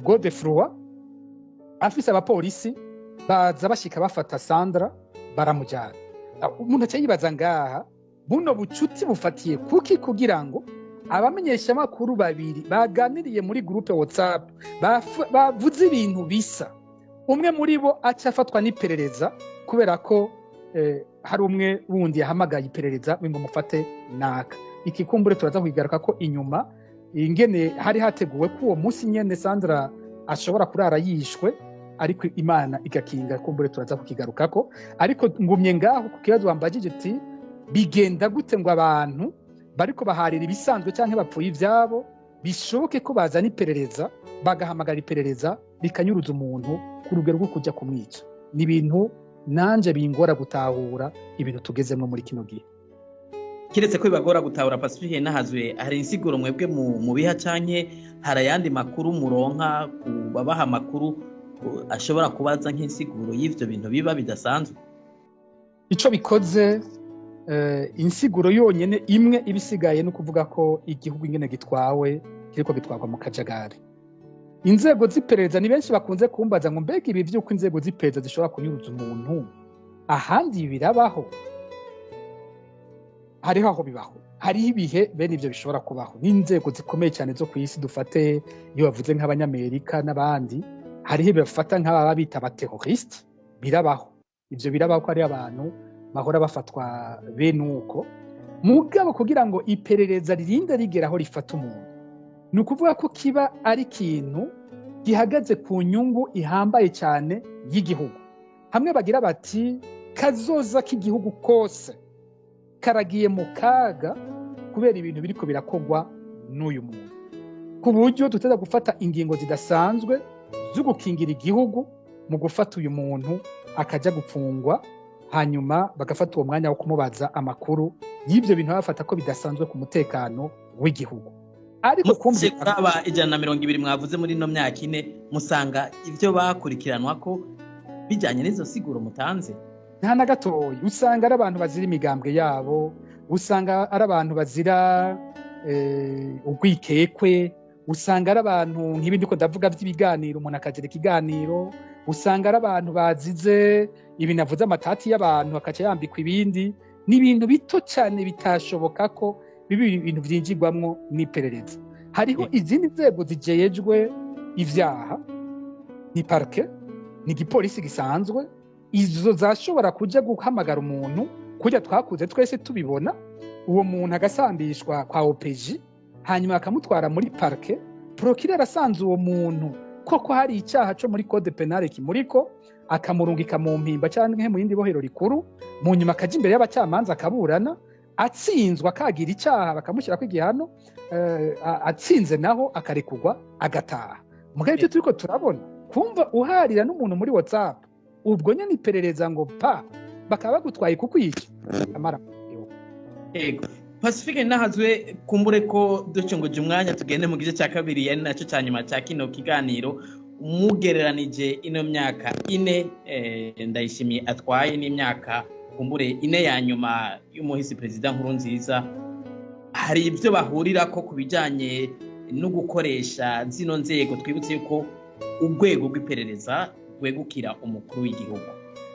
Godefroid, afise abapolisi baza bashika bafata Sandra baramujyana. Umuntu aca yibaza ngaha buno bucuti bufatiye kuki kugira ngo abamenyeshamakuru babiri baganiriye muri groupe WhatsApp bavuze ibintu bisa, umwe muri bo aca afatwa n'iperereza kubera ko hari umwe wundi yahamagaye iperereza ngo mufate naka. Iki kumbure turaza kuyigaruka ko inyuma ingene hari hateguwe ko uwo munsi nyene Sandra ashobora kurara yishwe, ariko Imana igakinga. Kumbure turaza kukigarukako. Ariko ngumye ngaho ku kibazo wambajije uti bigenda gute ngo abantu bariko baharira ibisanzwe canke bapfuye ivyabo bishoboke ko bazana iperereza, bagahamagara iperereza rikanyuruza umuntu ku rugero rwo kuja kumwica. Ni ibintu nanje bingora gutahura ibintu tugezemwo muri kino gihe. Kiretse ko bibagora gutahura Pacifique nahazwe, hari insiguro mwebwe mu biha canke hari ayandi makuru muronka ku babaha amakuru ashobora kubaza nk'insiguro y'ivyo bintu biba bidasanzwe? Ico bikoze insiguro yonyene imwe ibisigaye no kuvuga ko igihugu ingene gitwawe kiriko gitwarwa mu kajagari. Inzego z'iperereza ni benshi bakunze kumbaza ngo mbega ibi vy'uko inzego z'iperereza zishobora kunyuruza umuntu ahandi birabaho? Hariho aho bibaho, hariho ibihe bene ivyo bishobora kubaho n'inzego zikomeye cyane zo kw'isi. Dufate iyo bavuze nk'abanyamerika n'abandi, hariho ibafata nk'ababa bita abateroriste, birabaho. Ivyo birabaho ko ari abantu bahora bafatwa bene uko. Mugabo kugira ngo iperereza ririnde rigera aho rifata umuntu, ni ukuvuga ko kiba ari ikintu gihagaze ku nyungu ihambaye cyane y'igihugu. Hamwe bagira bati kazoza k'igihugu kose karagiye mu kaga kubera ibintu biriko birakogwa n'uyu muntu, ku buryo tuteza gufata ingingo zidasanzwe zo gukingira igihugu mu gufata uyu muntu akaja gupfungwa, hanyuma bagafata uwo mwanya wo kumubaza amakuru y'ibyo bintu bafata ko bidasanzwe ku mutekano w'igihugu. Ariko kumvikana aba 120 mwavuze muri ino myaka ine, musanga ivyo bakurikiranwa ko bijanye n'izo siguro mutanze? Nta na gatoya. Usanga ari abantu bazira imigambwe yabo, usanga ari abantu bazira urwikekwe, usanga ari abantu nk'ibindi ko ndavuga by'ibiganiro, umuntu akagira ikiganiro, usanga ari abantu bazize ibi navuze, amatati y'abantu akaca yambikwa ibindi. Ni ibintu bito cyane bitashoboka ko biba ibintu byinjirwamwo n'iperereza. Hariho izindi nzego zijejwe ivyaha, ni parke, ni igipolisi gisanzwe. Izo zashobora kuja guhamagara umuntu kurya twakuze twese tubibona, uwo muntu agasambishwa kwa OPJ, hanyuma bakamutwara muri parke. Procureur asanze uwo muntu koko hari icyaha cyo muri code pénal kimuriko, akamurungika mu Mpimba cyangwa mu yindi bohero rikuru. Mu nyuma akaja imbere y'abacamanza akaburana, atsinzwe akagira icyaha bakamushyirako igihano, atsinze naho akarekurwa agataha. Mugabo ibyo turiko turabona, kumva uharira n'umuntu muri WhatsApp, ubwo nyene iperereza ngo pa, bakaba bagutwaye kukwica amara. Ego, Pacifique nahazwe, kumbure ko ducunguje umwanya tugende mu gice cya kabiri, yari nacyo cya nyuma cya kino kiganiro. Mugereranije ino myaka 4 Ndayishimiye atwaye n'imyaka kumbure 4 ya nyuma y'umuhisi perezida Nkurunziza, hari ibyo bahurira ko ku bijyanye no gukoresha zino nzego? Twibutse yuko urwego rw'iperereza rwegukira umukuru w'igihugu.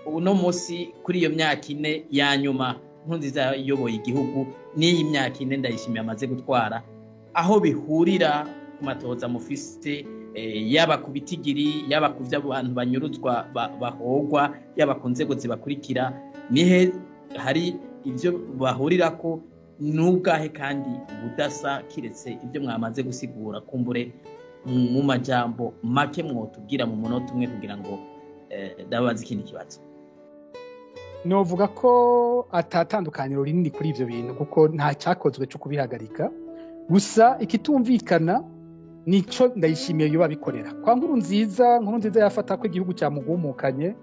Uno munsi, kuri iyo myaka 4 ya nyuma Nkurunziza yayoboye igihugu n'iyi myaka 4 Ndayishimiye amaze gutwara, aho bihurira ku matoza mufise, yaba ku bitigiri, yaba ku by'abantu banyuruzwa bahogwa, yaba ku nzego zibakurikira, nihe hari ibyo bahurirako n'ubwahe kandi budasa, kiretse ibyo mwamaze gusigura? Kumbure mu majambo make mwotubwira mu munota umwe kugira ngo ndababaze ikindi kibazo. Novuga ko atatandukaniro rinini kuri ivyo bintu, kuko nta cyakozwe cyo kubihagarika. Gusa ikitumvikana nico Ndayishimiye yoba abikorera. Kwa Nkurunziza, Nkurunziza yafata ko igihugu cyamugumukanye,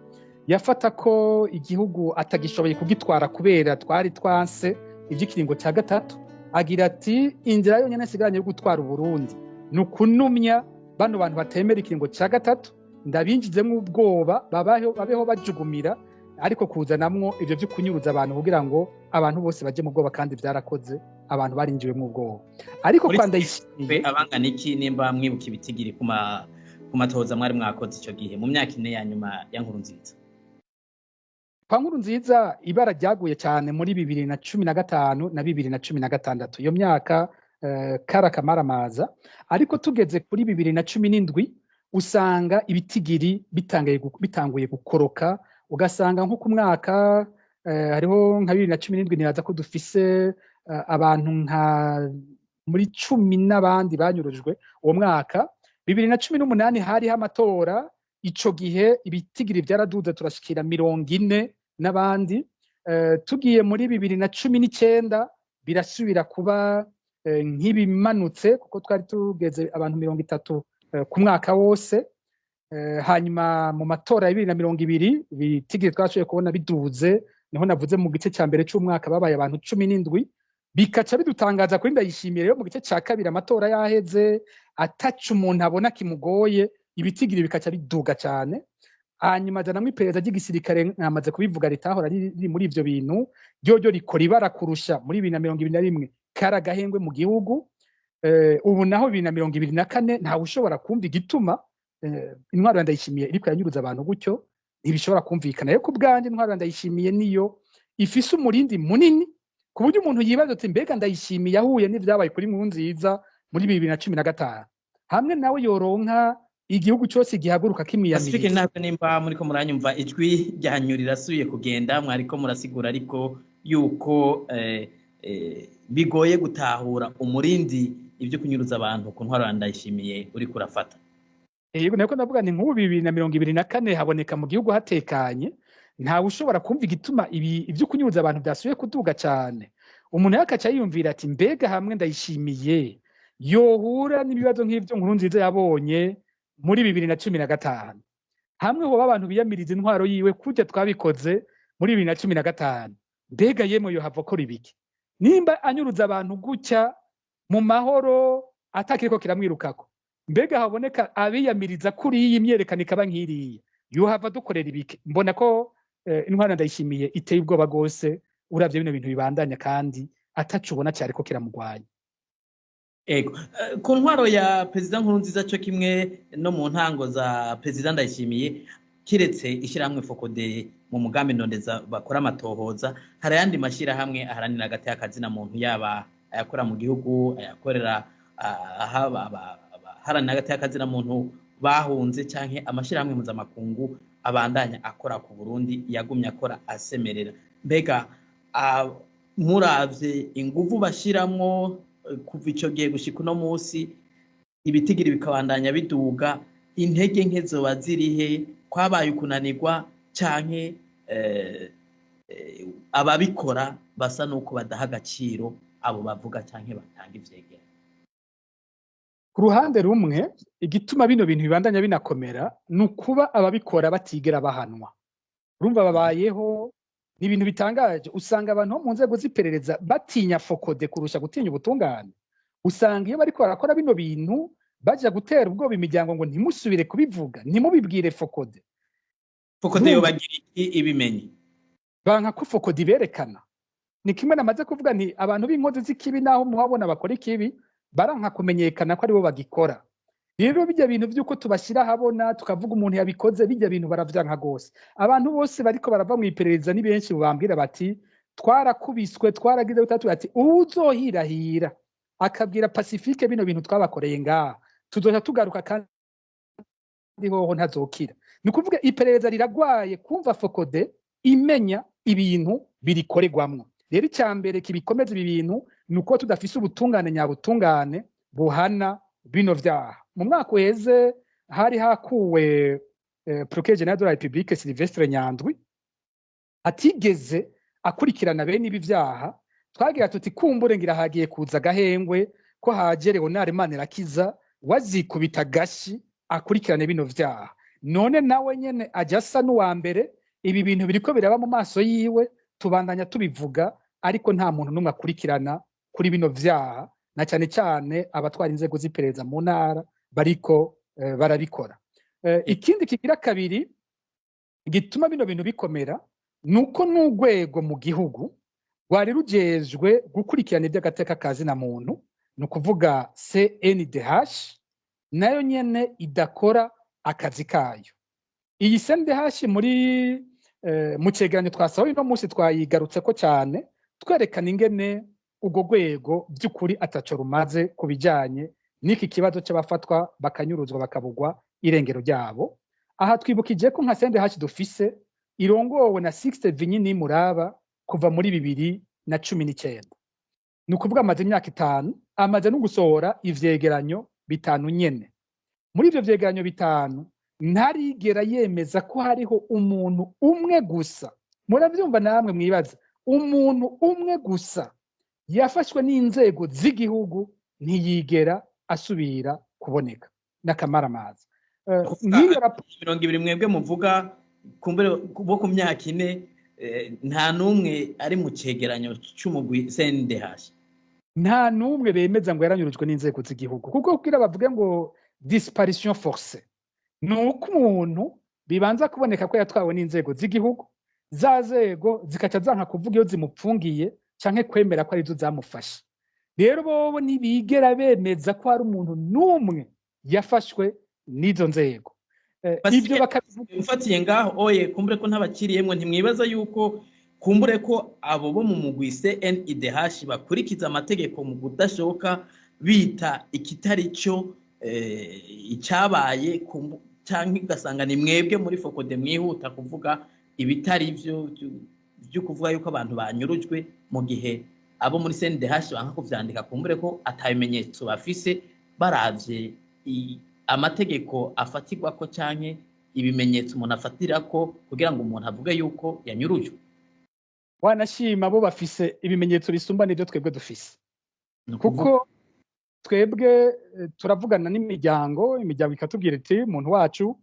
yafata ko igihugu atagishoboye kugitwara kubera twari twanse iby'ikiringo cya gatatu. Agira ati: "Inzira yonyine nsigaranye yo gutwara Uburundi ni ukunumya bano bantu batemera ikiringo cya gatatu, ndabinjizemo ubwoba, babeho bajugumira, ariko kuzanamwo ibyo byo kunyuruza abantu kugira ngo abantu bose bajye mu bwoba." Kandi byarakoze, abantu barinjiwemo ubwoba. Ariko Muri kwa Ndayishimiye abangana iki, nimba mwibuka ibitigiri ku matoza mwari mwakoze icyo gihe mu myaka 4 ya nyuma ya Nkurunziza? Kwa Nkurunziza ibara ryaguye cyane muri 2015 na 2016, iyo myaka kari akamaramaza. Ariko tugeze kuri 2017 usanga ibitigiri bitanguye gukoroka, ugasanga nko ku mwaka hariho nka 2017 nibaza ko dufise abantu nka muri 10 n'abandi banyurujwe uwo mwaka. 2018 hariho amatora, ico gihe ibitigiri vyaraduze turashikira 40 n'abandi. Tugiye muri 2019 birasubira kuba nk'ibimanutse, kuko twari tugeze abantu 30 ku mwaka wose. Hanyuma mu matora ya 2020 ibitigiri twashoboye kubona biduze, niho navuze mu gice ca mbere c'umwaka babaye abantu 17. Bikaca bidutangaza kuri Ndayishimiye rero, mu gice ca kabiri amatora yaheze, ataca umuntu abona kimugoye, ibitigiri bikaca biduga cyane. Hanyuma azanamwo iperereza ry'igisirikare, namaze kubivuga, ritahora riri muri ivyo bintu, ryoryo rikora ibara kurusha. Muri 2021 kari agahengwe mu gihugu. Ubu naho 2024 ntawe ushobora kumva igituma intwaro ya Ndayishimiye iriko yanyuruza abantu gutyo, ntibishobora kumvikana. Rero ku bwanjye intwaro ya Ndayishimiye niyo ifise umurindi munini, ku buryo umuntu yibaza ati: "Mbega Ndayishimiye yahuye n'ivyabaye kuri Nkurunziza muri 2015, hamwe nawe yoronka igihugu cyose gihaguruka Pacifique kimwiyamiriza?" Ntabwo nimba muriko muranyumva, ijwi ryanyu rirasubiye kugenda. Mwariko murasigura ariko yuko bigoye gutahura umurindi ibyo kunyuruza abantu ku ntwaro ya Ndayishimiye uriko urafata. Yego, nako ndavuga ni nk'ubu 2024 haboneka mu gihugu hatekanye, ntawe ushobora kumva igituma ibi ibyo kunyuruza abantu byasubiye kuduga cyane. Umuntu yakaca yiyumvira ati: "Mbega hamwe Ndayishimiye yohura n'ibibazo nk'ibyo Nkurunziza yabonye muri 2015, hamwe hoba abantu biyamiriza intwaro yiwe kurya twabikoze muri 2015, mbega yemwe yohava akora ibiki nimba anyuruza abantu gutya mu mahoro?" Atakiriko kiramwirukako, mbega haboneka abiyamiriza kuri iyi myerekano ikaba nk'iriya, yohava dukorera ibiki? Mbona ko intwara Ndayishimiye iteye ubwoba rwose, uravye bino bintu bibandanya kandi ataco ubona cyariko kiramugwanya. Ego, ku ntwaro ya Perezida Nkurunziza cyo kimwe no mu ntango za Perezida Ndayishimiye, kiretse ishyirahamwe FOCODE mu mugambi ndondeza bakora amatohoza, hari ayandi mashyirahamwe aharanira hagati y'akazina muntu, yaba ayakora mu gihugu, ayakorera abaharanira hagati y'akazina muntu bahunze, canke amashyirahamwe mpuzamakungu abandanya akora ku Burundi yagumye akora asemerera. Mbega muravye inguvu bashiramwo kuva ico gihe gushika uno musi, ibitigiri bikabandanya biduga, intege nke zoba zirihe? Kwabaye ukunanirwa canke ababikora basa nuko badaha agaciro abo bavuga canke batanga ivyegeranyo? Ku ruhande rumwe, igituma bino bintu bibandanya binakomera ni ukuba ababikora batigera bahanwa. Urumva babayeho, ni ibintu bitangaje. Usanga abantu bo mu nzego z'iperereza batinya FOCODE kurusha gutinya ubutungane. Usanga iyo bariko barakora bino bintu baja gutera ubwoba imiryango ngo ntimusubire kubivuga, ntimubibwire FOCODE. FOCODE yobagira iki ibimenye? Banka ko FOCODE iberekana. Ni kimwe namaze kuvuga nti abantu b'inkozi z'ikibi, naho muhabona bakora ikibi, baranka kumenyekana ko aribo bagikora. Rero bijya bintu vy'uko tubashyira ahabona, tukavuga umuntu yabikoze, bijya bintu baravyanka gose. Abantu bose bariko barava mu iperereza ni benshi bambwira bati twarakubiswe, twaragize gutatu, ati uwuzohirahira akabwira Pacifique bino bintu twabakoreye ngaha, tuzoca tugaruka kandi hoho ntazokira. Ni ukuvuga iperereza riragwaye kumva FOCODE imenya ibintu birikoregwamwo. Rero icya mbere kibikomeza ibi bintu ni uko tudafise ubutungane nyabutungane buhana bino vyaha. Mu mwaka uheze hari hakuwe Procureur Général de la République Sylvestre Nyandwi atigeze akurikirana bene ibi vyaha. Twagira tuti kumbure ngira hagiye kuza agahengwe, ko haje Leonard Manirakiza wazikubita gashi akurikirane bino vyaha. None nawe nyene aja asa n'uwa mbere, ibi bintu biriko biraba mu maso yiwe, tubandanya tubivuga, ariko nta muntu n'umwe akurikirana kuri bino vyaha, na cyane cyane abatwara inzego z'iperereza mu ntara bariko barabikora. Ikindi kigira kabiri gituma bino bintu bikomera nuko n'urwego mu gihugu rwari rujejwe gukurikirana iby'agateka kazina muntu, ni ukuvuga CNDH, nayo nyene idakora akazi kayo. Iyi CNDH muri mu cegeranyo twasohoye uno munsi twayigarutseko cyane, twerekana ingene urwo rwego by'ukuri ataco rumaze ku bijanye n'iki kibazo c'abafatwa bakanyuruzwa bakabugwa irengero ryabo. Aha twibukije ko nka CNDH dufise irongowe na Sixte Vinyini Muraba kuva muri 2019, ni ukuvuga amaze imyaka 5, amaze no gusohora ivyegeranyo 5 nyene. Muri ivyo vyegeranyo 5 ntarigera yemeza ko hariho umuntu umwe gusa, muravyumva namwe mwibaza, umuntu umwe gusa yafashwe n'inzego z'igihugu ntiyigera asubira kuboneka n'akamaramaza. Nk'iyo raporo 20 mwebwe muvuga kumbere bo ku myaka 4, nta n'umwe ari mu cegeranyo c'umugwi CNDH. Nta n'umwe bemeza ngo yaranyurujwe n'inzego z'igihugu, kuko kugira bavuge ngo disparition forcée ni uko umuntu bibanza kuboneka ko yatwawe n'inzego z'igihugu, za zego zikaca zanka kuvuga iyo zimupfungiye canke kwemera ko arizo zamufashe. Rero bobo ntibigera bemeza ko hari umuntu n'umwe yafashwe n'izo nzego. Ibyo bakabivuga. Mfatiye ngaho oye, kumbure ko ntabakiriyemwe, ntimwibaza yuko kumbure ko abo bo mu mugwi CNIDH bakurikiza amategeko mu kudashoka bita ikitari cyo icyabaye, canke ugasanga ni mwebwe muri FOCODE mwihuta kuvuga ibitari vyo byo kuvuga yuko abantu banyurujwe, mu gihe abo muri CNDH banka kuvyandika kumbure ko atabimenyetso bafise, baravye amategeko afatirwa ko canke ibimenyetso umuntu afatira ko kugira ngo umuntu avuge yuko yanyurujwe? Wanashima bo bafise ibimenyetso bisumba n'ivyo twebwe dufise, kuko twebwe turavugana n'imiryango, imiryango ikatubwira iti umuntu wacu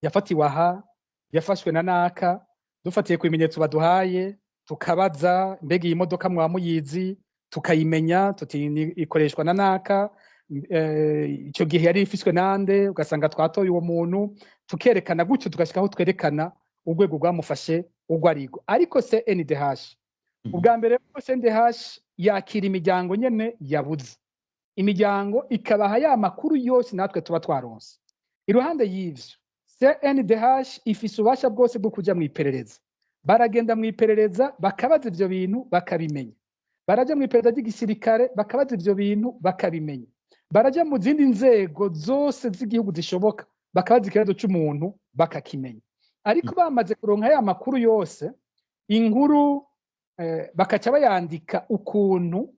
yafatiwe aha, yafashwe na naka, dufatiye ku bimenyetso baduhaye, tukabaza mbega iyi modoka mwa muyizi, tukayimenya tuti ikoreshwa na naka. Ico gihe yari ifiswe nande? Ugasanga twatoye uwo muntu, tukerekana gutyo, tugashika aho twerekana urwego rwamufashe urwo arirwo. Ariko CNDH, ubwa mbere ko CNDH yakira imiryango nyene yabuze, imiryango ikabaha ya makuru yose natwe tuba twaronse. Iruhande y'ivyo, CNDH ifise ububasha bwose bwo kuja mw'iperereza. Baragenda mw'iperereza, bakabaza ivyo bintu, bakabimenya. Baraja mw'iperereza ry'igisirikare, bakabaza ivyo bintu, bakabimenya. Baraja mu zindi nzego zose z'igihugu zishoboka, bakabaza ikibazo c'umuntu, bakakimenya. Ariko bamaze kuronka ya makuru yose, inkuru bakaca bayandika ukuntu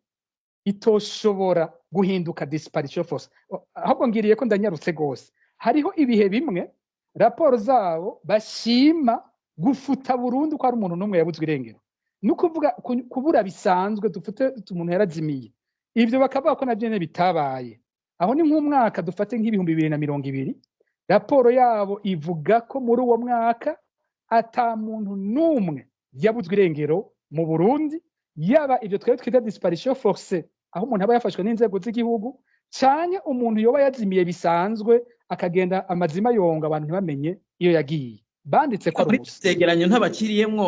itoshobora guhinduka disparition forcée. Ahubwo ngiriye ko ndanyarutse gose, hariho ibihe bimwe raporo zabo bashima gufuta burundu ko hari umuntu n'umwe yabuzwe irengero, ni ukuvuga kubura bisanzwe, dufate umuntu yarazimiye, ivyo bakavuga ko navyo nyene bitabaye. Aho ni nk'umwaka, dufate nk'2020, raporo yabo ivuga ko muri uwo mwaka ata muntu n'umwe yabuzwe irengero mu Burundi, yaba ivyo twebwe twita disparition forcée, aho umuntu aba yafashwe n'inzego z'igihugu, canke umuntu yoba yazimiye bisanzwe, akagenda amazima yonga, abantu ntibamenye iyo yagiye. Banditse ko ari Muri ubusa. Ivyegeranyo ntabakiriyemwo,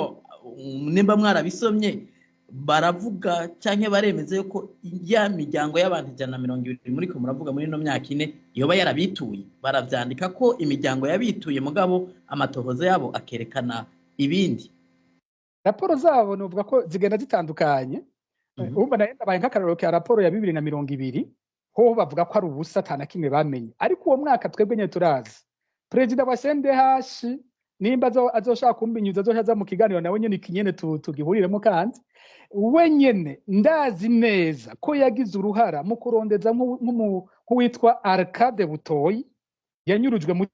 nimba mwarabisomye, baravuga canke baremeza yuko ya miryango y'abantu 120 muriko muravuga muri ino myaka 4 yoba yarabituye. Baravyandika ko imiryango yabituye, mugabo amatohoza yabo akerekana ibindi. Raporo zabo novuga ko zigenda zitandukanye. Urumva nayo ndabaye nk'akarorero ka raporo ya 2020, hoho bavuga ko ari ubusa, ata na kimwe bamenye. Ariko uwo mwaka twebwe nyene turazi perezida wa CNDH, nimba azoshaka kumbinyuza, azoca aza mu kiganiro nawe nyene, iki nyene tugihuriremo. Kandi we nyene ndazi neza ko yagize uruhara mu kurondeza nk'uwitwa Arcade Butoyi yanyurujwe mu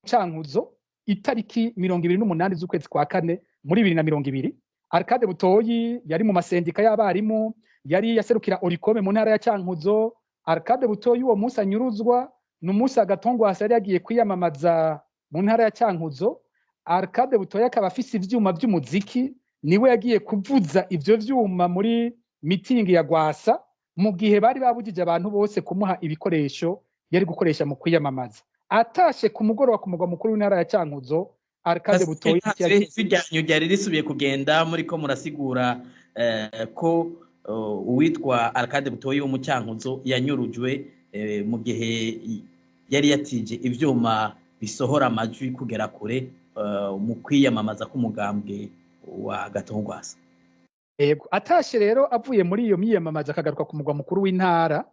Cankuzo itariki 28 z'ukwezi kwa kane muri 2020. Arcade Butoyi yari mu masendika y'abarimu, yari yaserukira Olucome mu ntara ya Cankuzo. Arcade Butoyi uwo munsi anyuruzwa ni umunsi Agatongwasa yari yagiye kwiyamamaza mu ntara ya Cankuzo. Arcade Butoyi akaba afise ivyuma vy'umuziki, niwe yagiye kuvuza ivyo vyuma muri mitingi ya Gwasa, mu gihe bari babujije abantu bose kumuha ibikoresho yari gukoresha mu kwiyamamaza. Atashe ku mugoroba ku mugwa mukuru w'intara ya Cankuzo, Arcade Butoyi Ijwi ryanyu ryari risubiye kugenda muriko murasigura ko uwitwa Arcade Butoyi wo mu Cankuzo yanyurujwe mu gihe yari yatije ivyuma bisohora amajwi kugera kure mu kwiyamamaza k'umugambwe wa Gatongwasa. Yego, atashe rero avuye muri iyo myiyamamaza, akagaruka ku mugwa mukuru w'intara,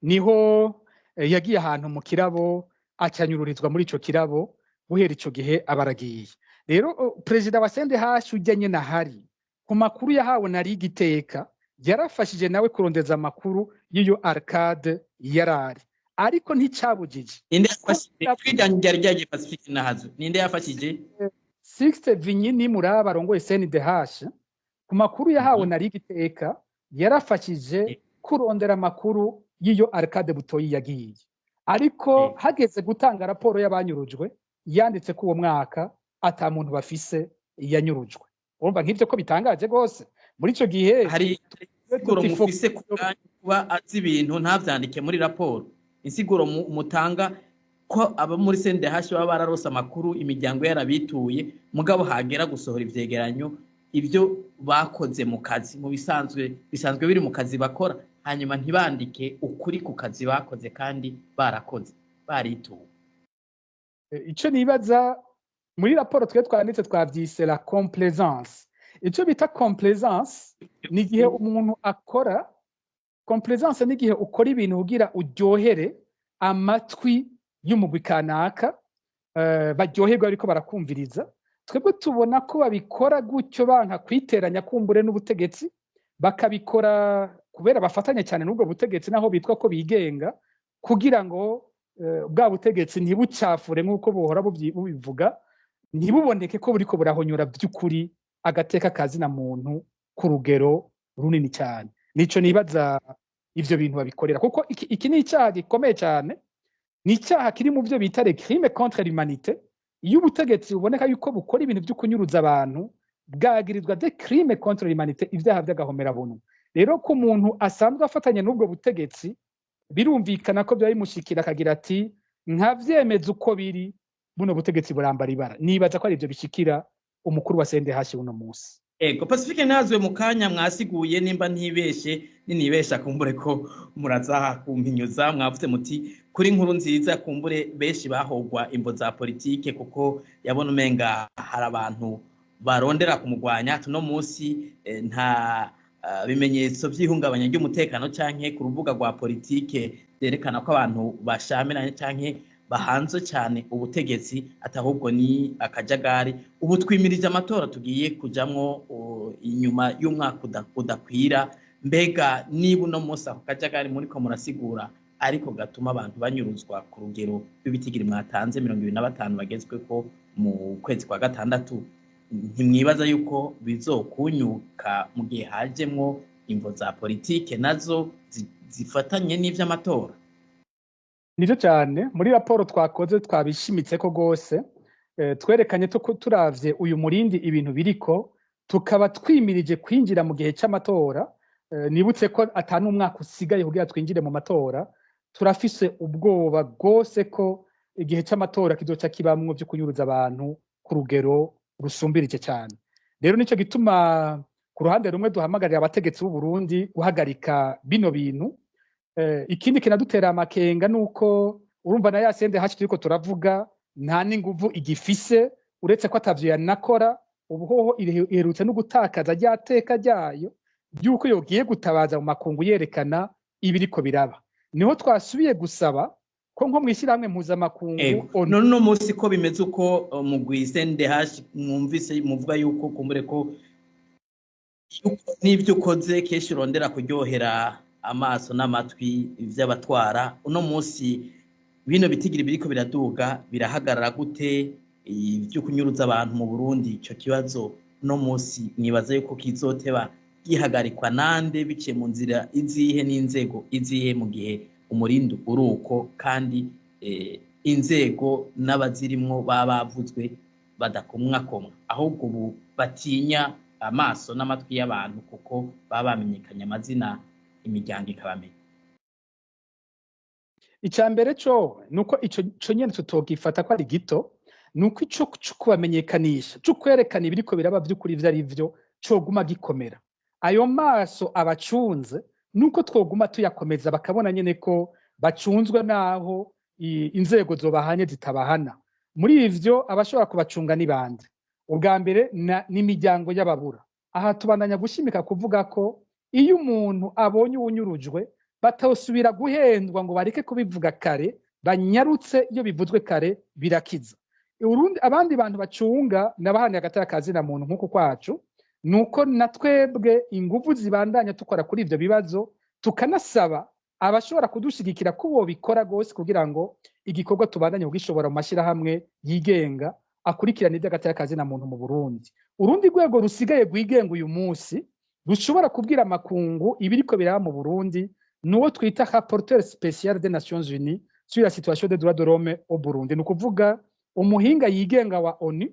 niho yagiye ahantu mu kirabo, acanyururizwa muri ico kirabo. Guhera ico gihe abaragiye. Rero perezida wa CNDH ujya nyene ahari, ku makuru yahawe na Rigiteka, yarafashije nawe kurondeza amakuru y'iyo Arcade yarari, ariko nticabujije Ninde yafashije? Ijwi ryanyu ryari ryagiye, Pacifique Nahazo, ninde yafashije? Sixte Vinyini Muraba arongoye CNDH, ku makuru yahawe na Rigiteka, yarafashije kurondera amakuru y'iyo Arcade Butoyi yagiye. Ariko hageze gutanga raporo y'abanyurujwe, yanditse ko uwo mwaka ata muntu bafise yanyurujwe. Urumva nk'ivyo ko bitangaje rwose muri ico gihe. Hari insiguro mufise kuba azi ibintu ntavyandike muri raporo? Insiguro mutanga ko abo muri CNDH baba bararose amakuru, imiryango yarabituye, mugabo hagera gusohora ivyegeranyo, ibyo bakoze mu kazi, mu bisanzwe bisanzwe biri mu kazi bakora, hanyuma ntibandike ukuri ku kazi bakoze kandi barakoze, barituwe? Ico nibaza, muri raporo twe twanditse twavyise la complaisance. Ico bita complaisance ni igihe umuntu akora complaisance, ni igihe ukora ibintu kugira uryohere amatwi y'umugwi kanaka, baryoherwa bariko barakumviriza. Twebwe tubona ko babikora gutyo banka kwiteranya kumbure n'ubutegetsi, bakabikora kubera bafatanya cyane n'ubwo butegetsi naho bitwa ko bigenga, kugira ngo bwa butegetsi ntibucafure nk'uko buhora bubivuga, ntibuboneke ko buriko burahonyora by'ukuri agateka kazina muntu ku rugero runini cyane. Nico nibaza ivyo bintu babikorera, kuko iki ni icyaha gikomeye cyane, ni icyaha kiri mu byo bita les crimes contre l'humanité. Iyo ubutegetsi buboneka yuko bukora ibintu byo kunyuruza abantu, bwagirizwa des crimes contre l'humanité, ibyaha by'agahomerabuntu. Rero ku muntu asanzwe afatanya n'ubwo butegetsi. Birumvikana ko byaba bimushikira akagira ati: "Nkavyemeza uko biri, buno butegetsi burambara ibara." Nibaza ko ari ivyo bishikira umukuru wa CNDH uno munsi. Ego, Pacifique Ntazwe, mu kanya mwasiguye, nimba ntibeshe, ninibesha kumbure ko muraza kumpinyuza, mwavuze muti kuri Nkuru Nziza kumbure benshi bahogwa imbo za politike, kuko yabona umenga hari abantu barondera kumugwanya. Tuno munsi nta bimenyetso vy'ihungabanya ry'umutekano canke ku rubuga rwa politike vyerekana ko abantu bashamiranye canke bahanze cyane ubutegetsi, atahubwo ni akajagari. Ubu twimirije amatora tugiye kujamwo inyuma y'umwaka udakwira. Mbega niba uno munsi ako kajagari muriko murasigura ariko gatuma abantu banyuruzwa ku rugero rw'ibitigiri mwatanze, 25 bagezwe ko mu kwezi kwa gatandatu, ntimwibaza yuko bizokunyuka mu gihe hajemwo imvo za politike nazo zifatanye n'ivy'amatora? Nivyo cyane. Muri raporo twakoze twabishimitse ko rwose twerekanye turavye uyu murindi ibintu biriko, tukaba twimirije kwinjira mu gihe c'amatora. Nibutse ko ata n'umwaka usigaye kugira twinjire mu matora. Turafise ubwoba rwose ko igihe c'amatora kizoca kibamwo vyo kunyuruza abantu ku rugero rusumbirije cyane. Rero nico gituma ku ruhande rumwe duhamagarira abategetsi b'u Burundi guhagarika bino bintu. Ikindi kinadutera amakenga nuko urumva na ya CNDH turiko turavuga nta n'inguvu igifise, uretse ko atavyo yanakora. Ubu hoho iherutse no gutakaza rya teka ryayo ry'uko yogiye gutabaza mu makungu yerekana ibiriko biraba. Niho twasubiye gusaba ko nko mw'ishyirahamwe mpuzamakungu ONU. None uno munsi ko bimeze uko, mugwi CNDH mwumvise muvuga yuko kumbure ko n'ibyo ukoze kenshi urondera kuryohera amaso n'amatwi vy'abatwara, uno munsi bino bitigiri biriko biraduga birahagarara gute, ivyo kunyuruza abantu mu Burundi? Ico kibazo uno munsi mwibaza yuko kizoteba gihagarikwa nande, biciye mu nzira izihe n'inzego izihe, mu gihe umurindi uri uko kandi inzego n'abazirimwo baba bavuzwe badakomwakomwa, ahubwo ubu batinya amaso n'amatwi y'abantu kuko baba bamenyekanye amazina, imiryango ikabamenya? Icya mbere cyo nuko ico co nyene tutogifata ko ari gito, nuko ico co kubamenyekanisha, co kwerekana ibiriko biraba vy'ukuri ivyo ari vyo, coguma gikomera. Ayo maso abacunze nuko twoguma tuyakomeza, bakabona nyene ko bacunzwe naho inzego zobahanye zitabahana. Muri ivyo abashobora kubacunga ni bande? Ubwa mbere n'imiryango y'ababura. Aha tubandanya gushimika kuvuga ko iyo umuntu abonye uwunyurujwe, batosubira guhendwa ngo bareke kubivuga kare, banyarutse. Iyo bivuzwe kare birakiza. Urundi, abandi bantu bacunga n'abahaniye hagati y'akazina muntu nk'uku kwacu, nuko na twebwe inguvu zibandanya tukora kuri ivyo bibazo, tukanasaba abashobora kudushigikira ko bobikora gose kugira ngo igikorwa tubandanye kugishobora mu mashirahamwe yigenga akurikirana ivy'agateka kazina muntu mu Burundi. Urundi rwego rusigaye rwigenga uyu munsi rushobora kubwira amakungu ibiriko biraba mu Burundi nuwo twita rapporteur spécial des Nations Unies sur la situation des droits de l'homme au Burundi, ni ukuvuga umuhinga yigenga wa ONU,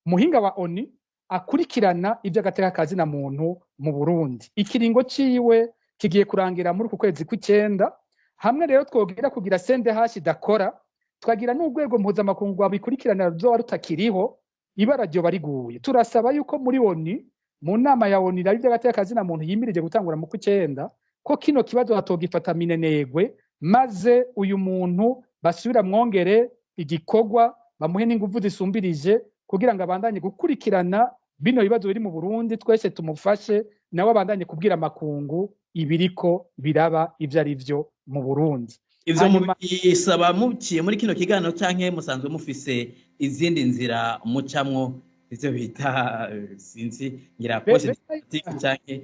umuhinga wa ONU akurikirana ivy'agateka kazina muntu mu Burundi. Ikiringo ciwe kigiye kurangira muri uku kwezi kw'icenda. Hamwe rero twogira kugira CNDH idakora, twagira n'urwego mpuzamakungu rwabikurikirana ruzoba rutakiriho, ibara ryoba riguye. Turasaba yuko muri ONU, mu nama ya ONU iraba ivy'agateka kazina muntu yimirije gutangura mu kw'icenda, ko kino kibazo hatogifata minenegwe, maze uyu muntu basubira mwongere igikorwa, bamuhe n'inguvu zisumbirije kugira ngo abandanye gukurikirana bino bibazo biri mu Burundi. Twese tumufashe, nawe abandanye kubwira amakungu ibiriko biraba ivyo ari vyo mu Burundi. Ivyo Hanyuma- mubisaba muciye muri kino kiganiro canke musanzwe mufise izindi nzira mucamwo, ivyo bita sinzi ngira poste diplomatique canke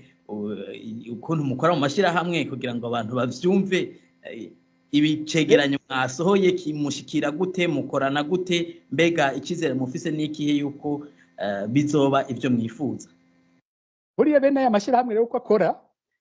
ukuntu mukora mu mashirahamwe kugira ngo abantu bavyumve, ibicegeranyo mwasohoye kimushikira gute, mukorana gute, mbega icizere mufise n'ikihe yuko bizoba ivyo mwifuza? Buriya bene aya mashyirahamwe rero uko akora,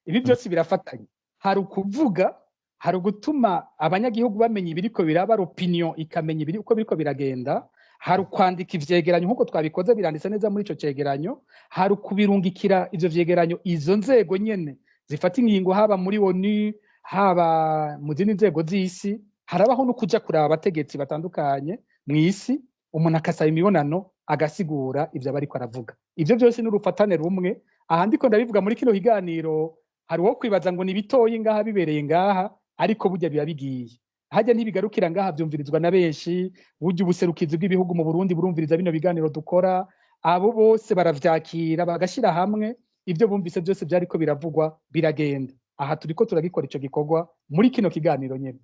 ibi byose birafatanye. Hari ukuvuga, hari ugutuma abanyagihugu bamenya ibiriko biraba, opinion ikamenya ibiri uko biriko biragenda, hari ukwandika ivyegeranyo nk'uko twabikoze, biranditse neza muri ico cegeranyo, hari ukubirungikira ivyo vyegeranyo izo nzego nyene zifata ingingo, haba muri ONU, Haba mu zindi nzego z'isi, harabaho no kuja kuraba abategetsi batandukanye mw'isi, umuntu akasaba imibonano, agasigura ivyo aba ariko aravuga. Ivyo vyose ni urufatane rumwe. Aha ndiko ndabivuga muri kino kiganiro, hari uwo kwibaza ngo ni bitoyi ngaha bibereye ngaha, ariko burya biba bigiye hajya, ntibigarukira ngaha, vyumvirizwa na benshi. Burya ubuserukizi bw'ibihugu mu Burundi burumviriza bino biganiro dukora. Abo bose baravyakira, bagashira hamwe ivyo bumvise byose vyariko biravugwa, biragenda. Aha turiko turagikora ico gikorwa muri kino kiganiro nyene.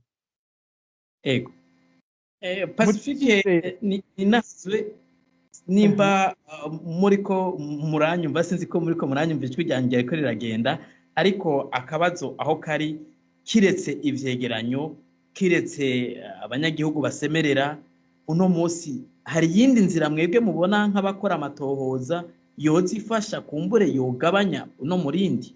Ego. Pacifique, ni naswe nimba muriko muranyumva, sinzi ko muriko muranyumva, ijwi ryanjye ariko riragenda. Ariko akabazo aho kari, kiretse ivyegeranyo, kiretse abanyagihugu basemerera uno munsi, hari iyindi nzira mwebwe mubona nk'abakora amatohoza yoza ifasha, kumbure yogabanya uno murindi?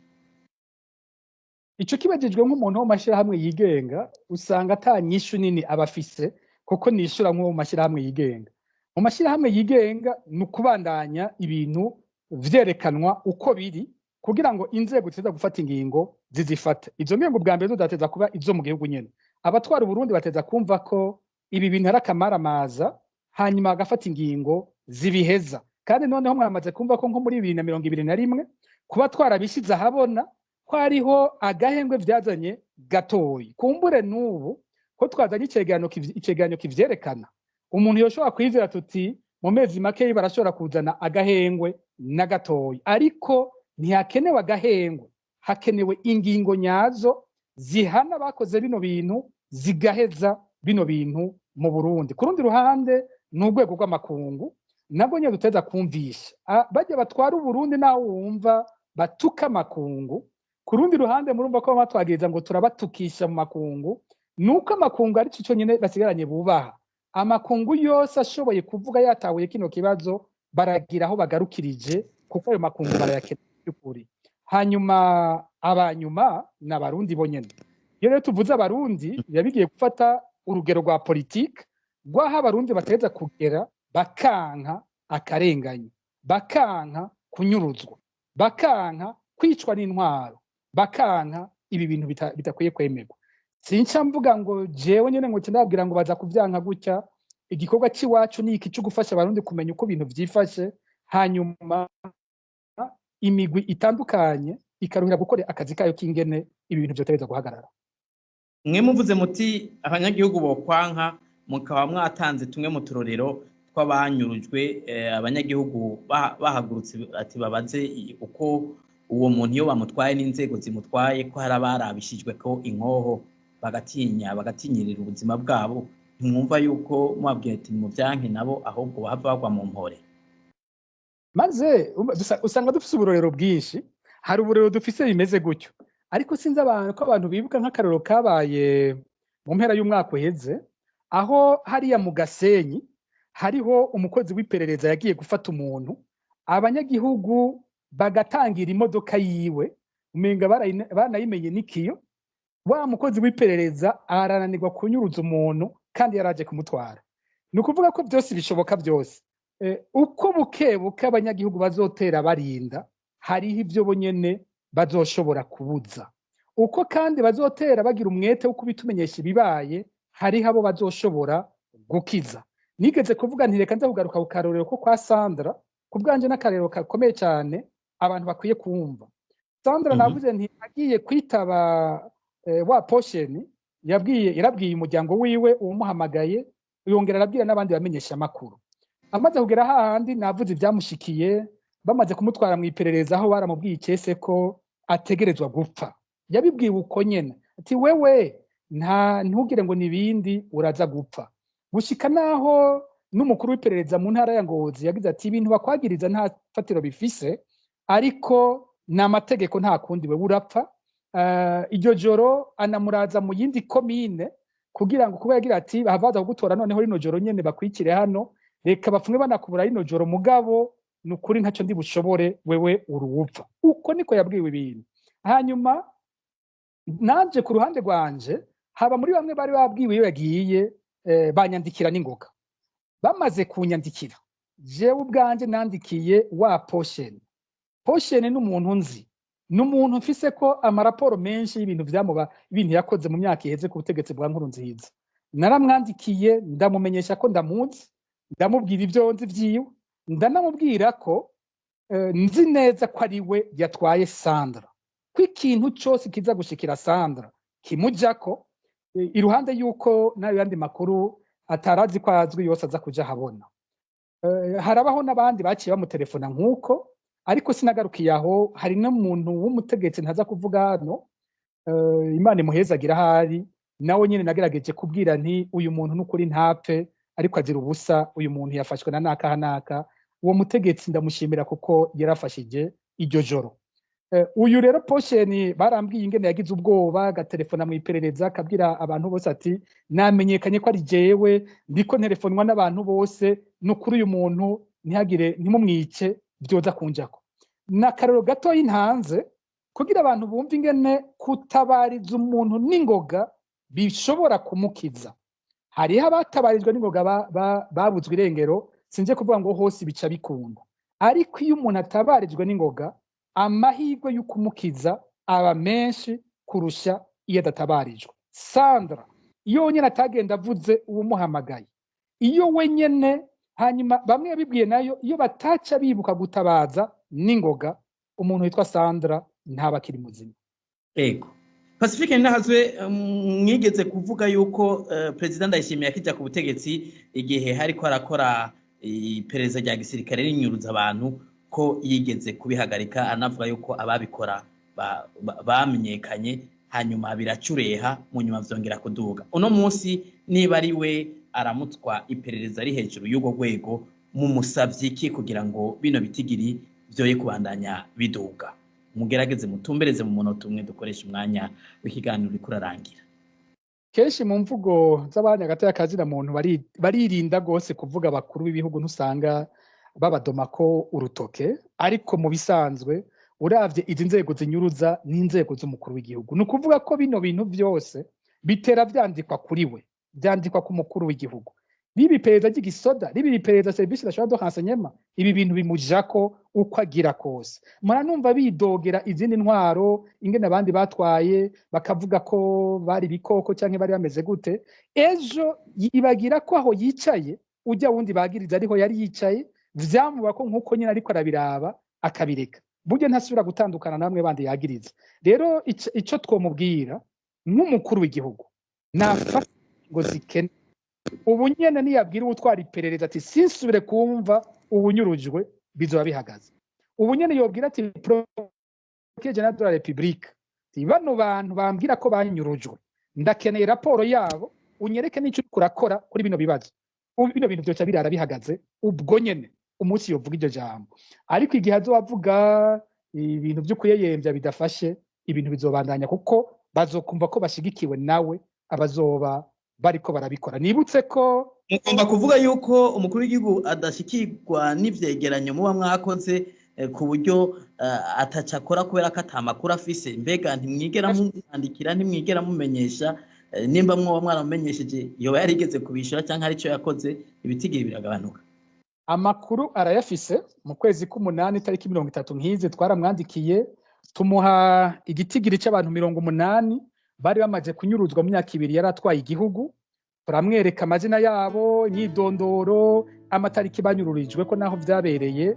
Ico kibajijwe nk'umuntu wo mu mashirahamwe yigenga, usanga ata nyishu nini aba afise, kuko nishura nk'uwo mu mashirahamwe yigenga. Mu mashirahamwe yigenga ni ukubandanya ibintu vyerekanwa uko biri, kugira ngo inzego ziza gufata ingingo zizifate. Izo ngingo bwa mbere zateza kuba izo mu gihugu nyene. Abatwara Uburundi bateza kumva ko ibi bintu ari akamaramaza, hanyuma bagafata ingingo zibiheza. Kandi noneho mwamaze kumva ko nko muri 2021, kuba twarabishize ahabona, ko hariho agahengwe vyazanye gatoyi. Kumbure n'ubu ko twazanye icegeranyo kivyerekana, umuntu yoshobora kwizera tuti mu mezi makeyi barashobora kuzana agahengwe na gatoyi. Ariko ntihakenewe agahengwe, hakenewe ingingo nyazo zihana abakoze bino bintu, zigaheza bino bintu mu Burundi. Ku rundi ruhande ni urwego rw'amakungu, nabwo nyine duteza kumvisha bajya batwara Uburundi, naho wumva batuka amakungu. Ku rundi ruhande murumva ko batwagiriza ngo turabatukisha mu makungu, nuko amakungu ari cyo nyine basigaranye bubaha. Amakungu yose ashoboye kuvuga yatahuye kino kibazo, baragira aho bagarukirije, kuko ayo makungu barayakeneye by'ukuri. Hanyuma abanyuma ni Abarundi bonyene. Iyo rero tuvuze Abarundi, biba bigiye gufata urugero rwa politike rw'aho Abarundi bategeza kugera bakanka akarenganyo, bakanka kunyuruzwa, bakanka kwicwa n'intwaro, bakanka ibi bintu bidakwiye kwemerwa. Sinca mvuga ngo jewe nyene ngo ndababwira ngo baza kuvyanka gutya. Igikorwa c'iwacu ni iki cyo gufasha Abarundi kumenya uko ibintu vyifashe, hanyuma imigwi itandukanye ikaruhira gukora akazi kayo k'ingene ibi bintu vyotegerezwa guhagarara. Mwe muvuze muti abanyagihugu bokwanka, mukaba mwatanze tumwe mu turorero tw'abanyurujwe, abanyagihugu bahagurutse ati babaze uko uwo muntu iyo bamutwaye n'inzego zimutwaye, ko hari abarabishijwe ko inkoho, bagatinya, bagatinyirira ubuzima bwabo. Ntimwumva yuko mubabwiye ati mu vyanke, nabo ahubwo bahava bagwa mu mpore? Maze usanga dufise uburorero bwinshi. Hari uburorero dufise bimeze gutyo, ariko sinzi abantu ko abantu bibuka nk'akarorero kabaye mu mpera y'umwaka uheze, aho hariya mu Gasenyi hariho umukozi w'iperereza yagiye gufata umuntu, abanyagihugu bagatangira imodoka yiwe, umenga banayimenye n'ikiyo. Wa mukozi w'iperereza arananirwa kunyuruza umuntu kandi yaraje kumutwara. Ni ukuvuga ko byose bishoboka byose. Uko buke buke abanyagihugu bazotera barinda, hariho ibyo bonyene bazoshobora kubuza. Uko kandi bazotera bagira umwete wo kubitumenyesha ibibaye, hariho abo bazoshobora gukiza. Nigeze kuvuga nti reka nza kugaruka ku karorero ko kwa Sandra. Ku bwanje n'akarorero gakomeye cyane abantu bakwiye kumva. Sandra, navuze nti agiye kwitaba wa posheni, yabwiye, yarabwiye umuryango wiwe uwumuhamagaye, yongera arabwira n'abandi bamenyesha amakuru. Amaze kugera hahandi, navuze ibyamushikiye, bamaze kumutwara mu iperereza, aho baramubwiye icese ko ategerezwa gupfa. Yabibwiwe uko nyene, ati wewe nta ntugire ngo nibindi, uraza gupfa. Gushika naho n'umukuru w'iperereza mu ntara ya Ngozi yagize ati ibintu bakwagiriza nta fatiro bifise, ariko ni amategeko, nta kundi, wewe urapfa. Iryo joro anamuraza mu yindi komine, kugira ngo kuba yagira ati bahavaza kugutora noneho rino joro nyene, bakwikire hano, reka bapfume banakubura rino joro, mugabo ni ukuri ntacyo ndi bushobore, wewe uruwupfa. Uko niko yabwiwe ibintu. Hanyuma nanje ku ruhande rwanje, haba muri bamwe bari babwiwe iyo yagiye, banyandikira n'ingoga. Bamaze kunyandikira, jewe ubwanje nandikiye wa posheni. Posheni ni umuntu nzi. Ni umuntu mfise ko amaraporo menshi y'ibintu vyamuba, ibintu yakoze mu myaka iheze ku butegetsi bwa Nkurunziza. Naramwandikiye, ndamumenyesha ko ndamuzi, ndamubwira ibyo nzi vyiwe, ndanamubwira ko nzi neza ko ari we yatwaye Sandra, ko ikintu cose kiza gushikira Sandra kimujako, iruhande y'uko n'ayo yandi makuru atarazi ko azwi yose aza kuja ahabona. Harabaho n'abandi baciye bamutelefona nk'uko, ariko sinagarukiye aho. Hari n'umuntu w'umutegetsi ntaza kuvuga hano, Imana imuhezagira ahari, nawe nyene nagerageje kubwira nti uyu muntu n'ukuri ntapfe ariko azira ubusa, uyu muntu yafashwe na naka naka. Uwo mutegetsi ndamushimira kuko yarafashije iryo joro. Uyu rero Posheni barambwiye ingene yagize ubwoba, agatelefona mu iperereza, akabwira abantu bose ati namenyekanye ko ari jewe ndiko ntelefonwa n'abantu bose, nukuri uyu muntu ntihagire ntimumwice vyoza kunjako. N'akarero gatoyi ntanze kugira abantu bumve ingene kutabariza umuntu n'ingoga bishobora kumukiza. Hariho abatabarijwe n'ingoga babuzwe irengero, sinje kuvuga ngo hose bica bikunda, ariko iyo umuntu atabarijwe n'ingoga amahirwe yo kumukiza aba menshi kurusha iyo adatabarijwe. Sandra iyo nyene atagenda avuze uwumuhamagaye, iyo wenyene hanyuma bamwe yabibwiye nayo, iyo bataca bibuka gutabaza n'ingoga, umuntu witwa Sandra ntaba akiri muzima. Ego. Pacifique Nahazwe, mwigeze kuvuga yuko President Ndayishimiye akija ku butegetsi, igihe hariko arakora iperereza rya gisirikare rinyuruza abantu, ko yigeze kubihagarika, anavuga yuko ababikora bamenyekanye, hanyuma biracureha, mu nyuma vyongera kuduga. Uno munsi niba ari we aramutswa iperereza ari hejuru y'urwo rwego, mumusavye iki kugira ngo bino bitigiri vyoye kubandanya biduga? Mugerageze mutumbereze mu munota umwe, dukoresha umwanya w'ikiganiro uriko urarangira. Kenshi mu mvugo z'abanya hagati y'akazina muntu baririnda gose kuvuga abakuru b'ibihugu, ntusanga babadomako urutoke, ariko mu bisanzwe uravye izi nzego zinyuruza n'inzego z'umukuru w'igihugu, ni ukuvuga ko bino bintu vyose bitera vyandikwa kuri we, vyandikwa ku mukuru w'igihugu. Riba iperereza ry'igisoda, riba iperereza service nationale de renseignement, ibi bintu bimujako uko agira kose. Muranumva bidogera izindi ntwaro ingene abandi batwaye, bakavuga ko bari ibikoko canke bari bameze gute. Ejo yibagira ko aho yicaye ujya wundi bagiriza ariho yari yicaye, vyamuba ko nkuko nyine ariko arabiraba akabireka, burya ntasubira gutandukana namwe bandi yagiriza. Rero ico twomubwira nk'umukuru w'igihugu, nafata ngo zikene ubu nyene, niyabwira uwutwara iperereza ati sinsubire kumva ubunyurujwe, bizoba bihagaze. Ubu nyene yobwira ati procureur général de la République, ati bano bantu bambwira ko banyurujwe, ndakeneye raporo yabo, unyereke n'ico uriko urakora kuri bino bibazo. Ubu bino bintu vyoca birara bihagaze ubwo nyene umunsi yovuga iryo jambo. Ariko igihe azobavuga ibintu vyo kuyeyemvya bidafashe, ibintu bizobandanya, kuko bazokumva ko bashigikiwe nawe abazoba bariko barabikora. Nibutse ko mugomba kuvuga yuko umukuru w'igihugu adashikirwa n'ivyegeranyo muba mwakoze, ku buryo ataca akora kubera ko ata makuru afise. Mbega ntimwigera mumwandikira, ntimwigera mumenyesha? Nimba mwoba mwaramumenyesheje, yoba yarigeze kubishura canke hari ico yakoze ibitigiri biragabanuka? Amakuru arayafise. Mu kwezi k'umunani itariki 30 nk'izi twaramwandikiye, tumuha igitigiri c'abantu 80 bari bamaze kunyuruzwa mu myaka 2 yari atwaye igihugu. Turamwereka amazina yabo, imyidondoro, amatariki banyururijwe ko naho vyabereye.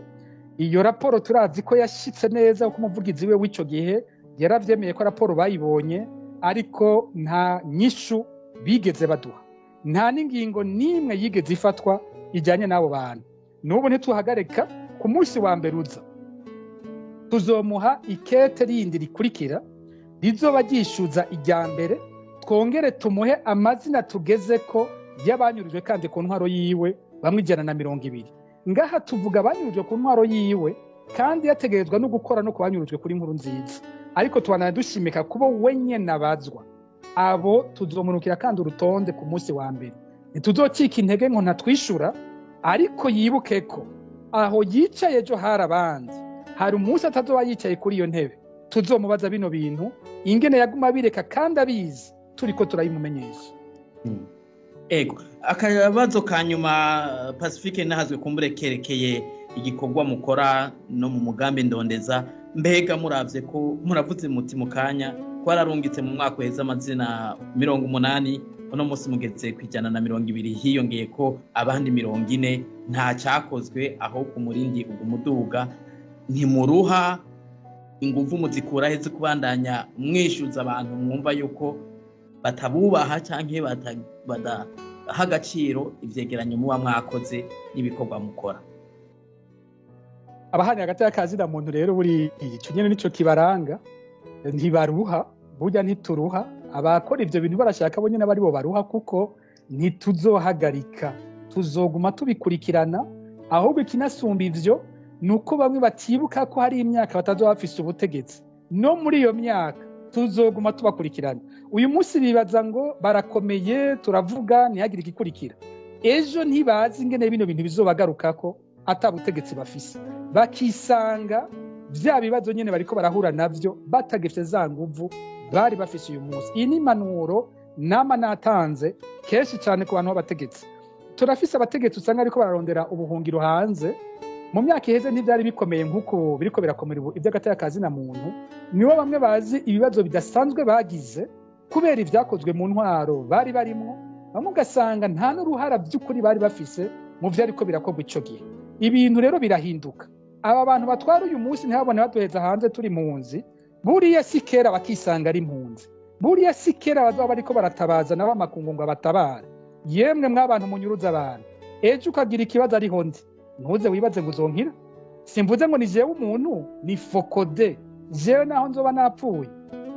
Iyo raporo turazi ko yashitse neza, kuko umuvugizi we w'ico gihe yaravyemeye ko raporo bayibonye, ariko nta nyishu bigeze baduha, nta n'ingingo n'imwe yigeze ifatwa ijyanye n'abo bantu. N'ubu ntituhagarika, ku munsi wa mbere uza tuzomuha ikete rindi rikurikira rizoba ryishyuza irya mbere, twongere tumuhe amazina tugeze ko y'abanyurujwe kandi ku ntwaro yiwe, bamwe 120. Ngaha tuvuga abanyurujwe ku ntwaro yiwe, kandi yategerezwa no gukora no kubanyurujwe kuri nkuru nziza, ariko tubana dushimika kubo wenyene abazwa. Abo tuzomunukira kandi urutonde ku munsi wa mbere. Ntituzocika intege ngo ntatwishura, ariko yibuke ko aho yicaye ejo hari abandi, hari umunsi atazoba yicaye kuri iyo ntebe tuzomubaza bino bintu ingene yaguma abireka kandi abizi, turiko turabimumenyesha. Ego, akabazo ka nyuma Pacifique Nahazwe, kumbure kerekeye igikorwa mukora no mu mugambi ndondeza. Mbega muravye ko muravuze muti mu kanya ko wararungitse mu mwaka uheze amazina 80, uno munsi mugeze ku 120, hiyongeye ko abandi 40, nta cyakozwe, aho ku murindi ugumuduga. Ntimuruha? Inguvu muzikura he zo kubandanya mwishyuza abantu mwumva yuko batabubaha canke badaha agaciro ivyegeranyo muba mwakoze n'ibikorwa mukora? Abahani hagati y'akazina muntu rero buri ico nyene nico kibaranga, ntibaruha. Burya ntituruha. Abakora ivyo bintu barashaka bo nyene bari bo baruha, kuko ntituzohagarika, tuzoguma tubikurikirana. Ahubwo ikinasumba ivyo ni uko bamwe batibuka ko hari imyaka batazoba bafise ubutegetsi. No muri iyo myaka tuzoguma tubakurikirana. Uyu munsi bibaza ngo barakomeye, turavuga ntihagire igikurikira. Ejo ntibazi ingene bino bintu bizobagarukako ata butegetsi bafise, bakisanga vya bibazo nyene bariko barahura navyo batagifite za nguvu bari bafise uyu munsi. Iyi ni impanuro nama natanze kenshi cyane ku bantu b'abategetsi. Turafise abategetsi usanga ariko bararondera ubuhungiro hanze. Mu myaka iheze ntivyari bikomeye nk'uko biriko birakomera ubu ivy'agateka kazina muntu. Nibo bamwe bazi ibibazo bidasanzwe bagize kubera ivyakozwe mu ntwaro bari barimwo, bamwe ugasanga nta n'uruhara by'ukuri bari bafise mu vyariko birakorwa ico gihe. Ibintu rero birahinduka. Aba bantu batwara uyu munsi ntibabone baduheza hanze turi impunzi. Buriya si kera bakisanga ari impunzi, buriya si kera bazoba bariko baratabaza nabo amakungu ngo abatabare. Yemwe mwabantu munyuruza abantu, ejo ukagira ikibazo ariho ndi, ntuze wibaze ngo uzonkira. Simvuze ngo ni jewe umuntu, ni FOCODE. Jewe naho nzoba napfuye,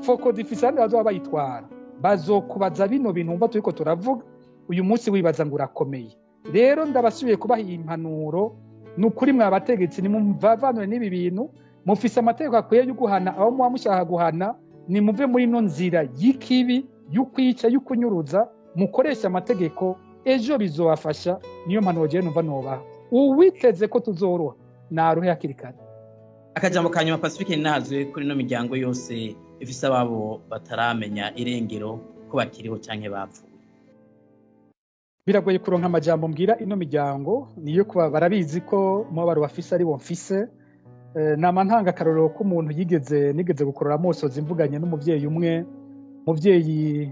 FOCODE ifise abandi bazoba bayitwara, bazokubaza bino bintu wumva turiko turavuga uyu munsi wibaza ngo urakomeye. Rero ndabasubiye kubaha iyi mpanuro, ni ukuri mwabategetsi nimumvavanure n'ibi bintu. Mufise amategeko akwiye yo guhana abo muba mushaka guhana. Nimuve muri ino nzira y'ikibi, y'ukwica, y'ukunyuruza, mukoreshe amategeko, ejo bizobafasha. Niyo mpanuro jewe numva nobaha. Uwiteze ko tuzoroha naruhe hakiri kare. Akajambo ka nyuma, Pacifique Nininahazwe, kuri ino miryango yose ifise ababo bataramenya irengero ko bakiriho canke bapfuye. Biragoye kuronka amajambo mbwira ino miryango, niyo kuba barabizi ko umubabaro bafise ari wo mfise. Nama ntanga akarorero k'umuntu yigeze nigeze gukorora amosozi mvuganye n'umuvyeyi umwe. Umuvyeyi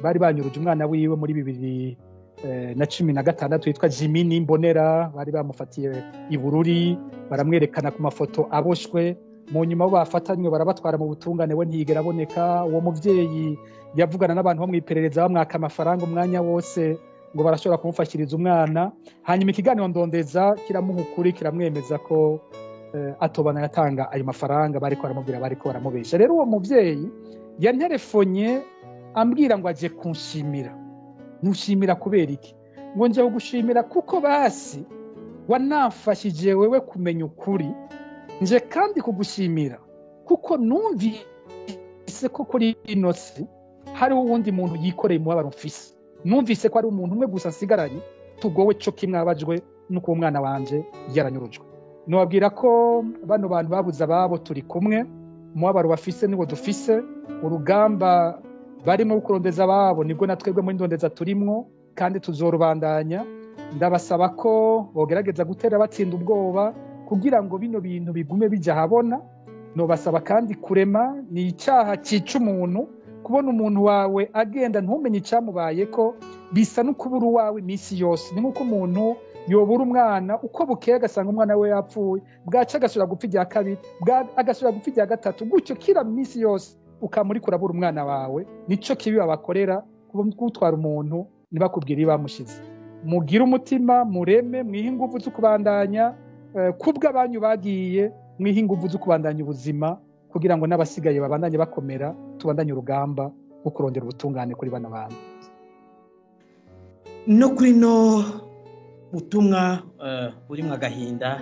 bari banyuruje umwana wiwe muri 2016 yitwa Jimmy Nimbonera, bari bamufatiye i Bururi, baramwerekana ku mafoto aboshwe. Mu nyuma bo bafatanywe barabatwara mu butungane, we ntiyigera aboneka. Uwo muvyeyi yavugana n'abantu bo mw'iperereza bamwaka amafaranga umwanya wose ngo barashobora kumufashiriza umwana. Hanyuma ikiganiro ndondeza kiramuha ukuri, kiramwemeza ko atobana yatanga ayo mafaranga bariko baramubwira, bariko baramubesha. Rero uwo muvyeyi yanterefonye ambwira ngo aje kunshimira. Ntushimira kubera iki? Ngo nje kugushimira kuko basi wanamfashije wewe kumenya ukuri, nje kandi kugushimira kuko numvise ko kuri ino si hariho uwundi muntu yikoreye umubabaro mfise. Numvise ko ari umuntu umwe gusa nsigaranye tugowe co kimwe abajwe nuko umwana wanje yaranyurujwe. Nobabwira ko bano bantu babuze ababo turi kumwe, umubabaro bafise niwo dufise, urugamba barimo kurondeza ababo nibwo na twebwe muri ndondeza turimwo kandi tuzorubandanya. Ndabasaba ko bogerageza gutera batsinda ubwoba kugira ngo bino bintu bigume bija habona. Nobasaba kandi kurema, ni icaha cica umuntu kubona umuntu wawe agenda ntumenye icamubayeko, bisa no kubura uwawe iminsi yose. Ni nk'uko umuntu yobura umwana uko bukeye agasanga umwana we yapfuye, bwaca agasubira gupfa irya kabiri, agasubira gupfa irya gatatu, gutyo kira minsi yose ukamuri kurabura umwana wawe. Nico kibi babakorera, gutwara umuntu ntibakubwire iyo bamushize. Mugire umutima mureme, mwihe inguvu zo kubandanya kubw'abanyu bagiye, mwihe inguvu zo kubandanya ubuzima kugira ngo n'abasigaye babandanye bakomera, tubandanye urugamba rwo kurondera ubutungane kuri bano bantu. No kuri no butumwa burimwo agahinda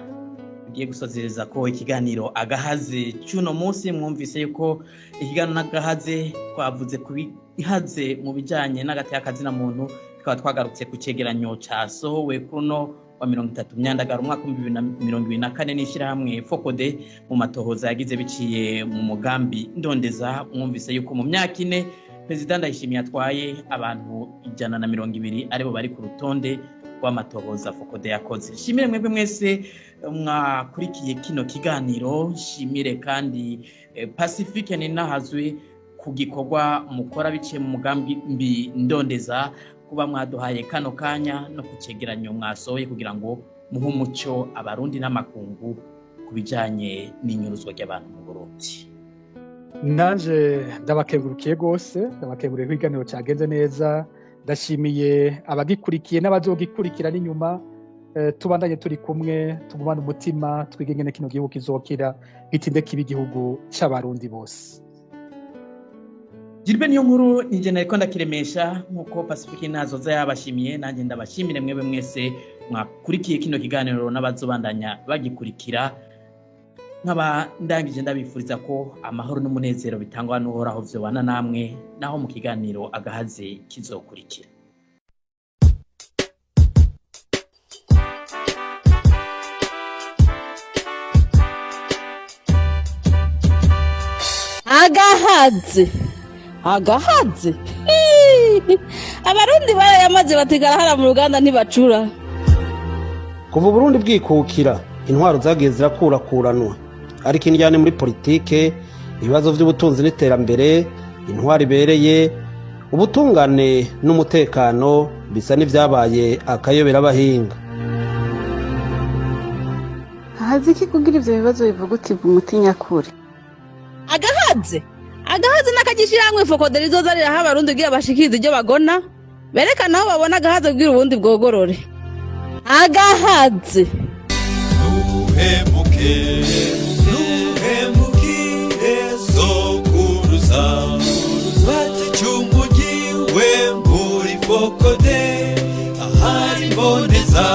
tugiye gusozereza ko ikiganiro agahaze cy'uno munsi. Mwumvise yuko ikiganiro n'agahaze twavuze ku bihaze mu bijanye n'agateka kazina muntu, tukaba twagarutse ku cegeranyo casohowe kuno wa 30 Myandagaro umwaka wa 2024 n'ishirahamwe FOCODE mu matohoza yagize biciye mu mugambi ndondeza. Mwumvise yuko mu myaka ine Perezida Ndayishimiye atwaye abantu 120 aribo bari ku rutonde rw'amatohoza Fokode yakoze. Nshimire mwebwe mwese mwakurikiye kino kiganiro, nshimire kandi Pacifique Ninahazwe ku gikorwa mukora biciye mu mugambi mbi ndondeza, kuba mwaduhaye kano kanya no ku cegeranyo mwasohoye kugira ngo muhe umuco Abarundi n'amakungu ku bijanye n'inyuruzwa ry'abantu mu Burundi. Nanje ndabakengurukiye rwose, ndabakengurukiye ko ikiganiro cyagenze neza. Ndashimiye abagikurikiye n'abazogikurikira n'inyuma. Tubandanye turi kumwe, tugumane umutima, twige ingene kino gihugu kizokira, gitinde kiba igihugu c'Abarundi bose. Gilbert Niyonkuru nije nariko ndakiremesha, nkuko Pacifique ntazoza yabashimiye, nanjye ndabashimire mwebwe mwese mwakurikiye kino kiganiro n'abazobandanya bagikurikira. Nkaba ndangije ndabifuriza ko amahoro n'umunezero bitangwa n'Uhoraho vyobana namwe, naho mu kiganiro Agahaze kizokurikira. Agahaze, agahaze. Hii! Abarundi barayamaze batigara mu ruganda ntibacura. Kuva Uburundi bwikukira, intwaro zagiye zirakurakuranwa, ariko indyane muri politike, ibibazo vy'ubutunzi n'iterambere, intwaro ibereye, ubutungane n'umutekano bisa n'ivyabaye akayobera abahinga. Hazi iki kugira ivyo bibazo bivugutirwa umuti nyakuri? Agahaze, agahaze n'akagishirahamwe Fokode rizoza riraha Abarundi kugira bashikirize ibyo bagona, berekana aho babona agahaze kugira ubundi bwogorore. Agahaze. Ntuhemuke, ntuhemukire sokuruza, baticumugiwe muri Fokode ahari mboneza.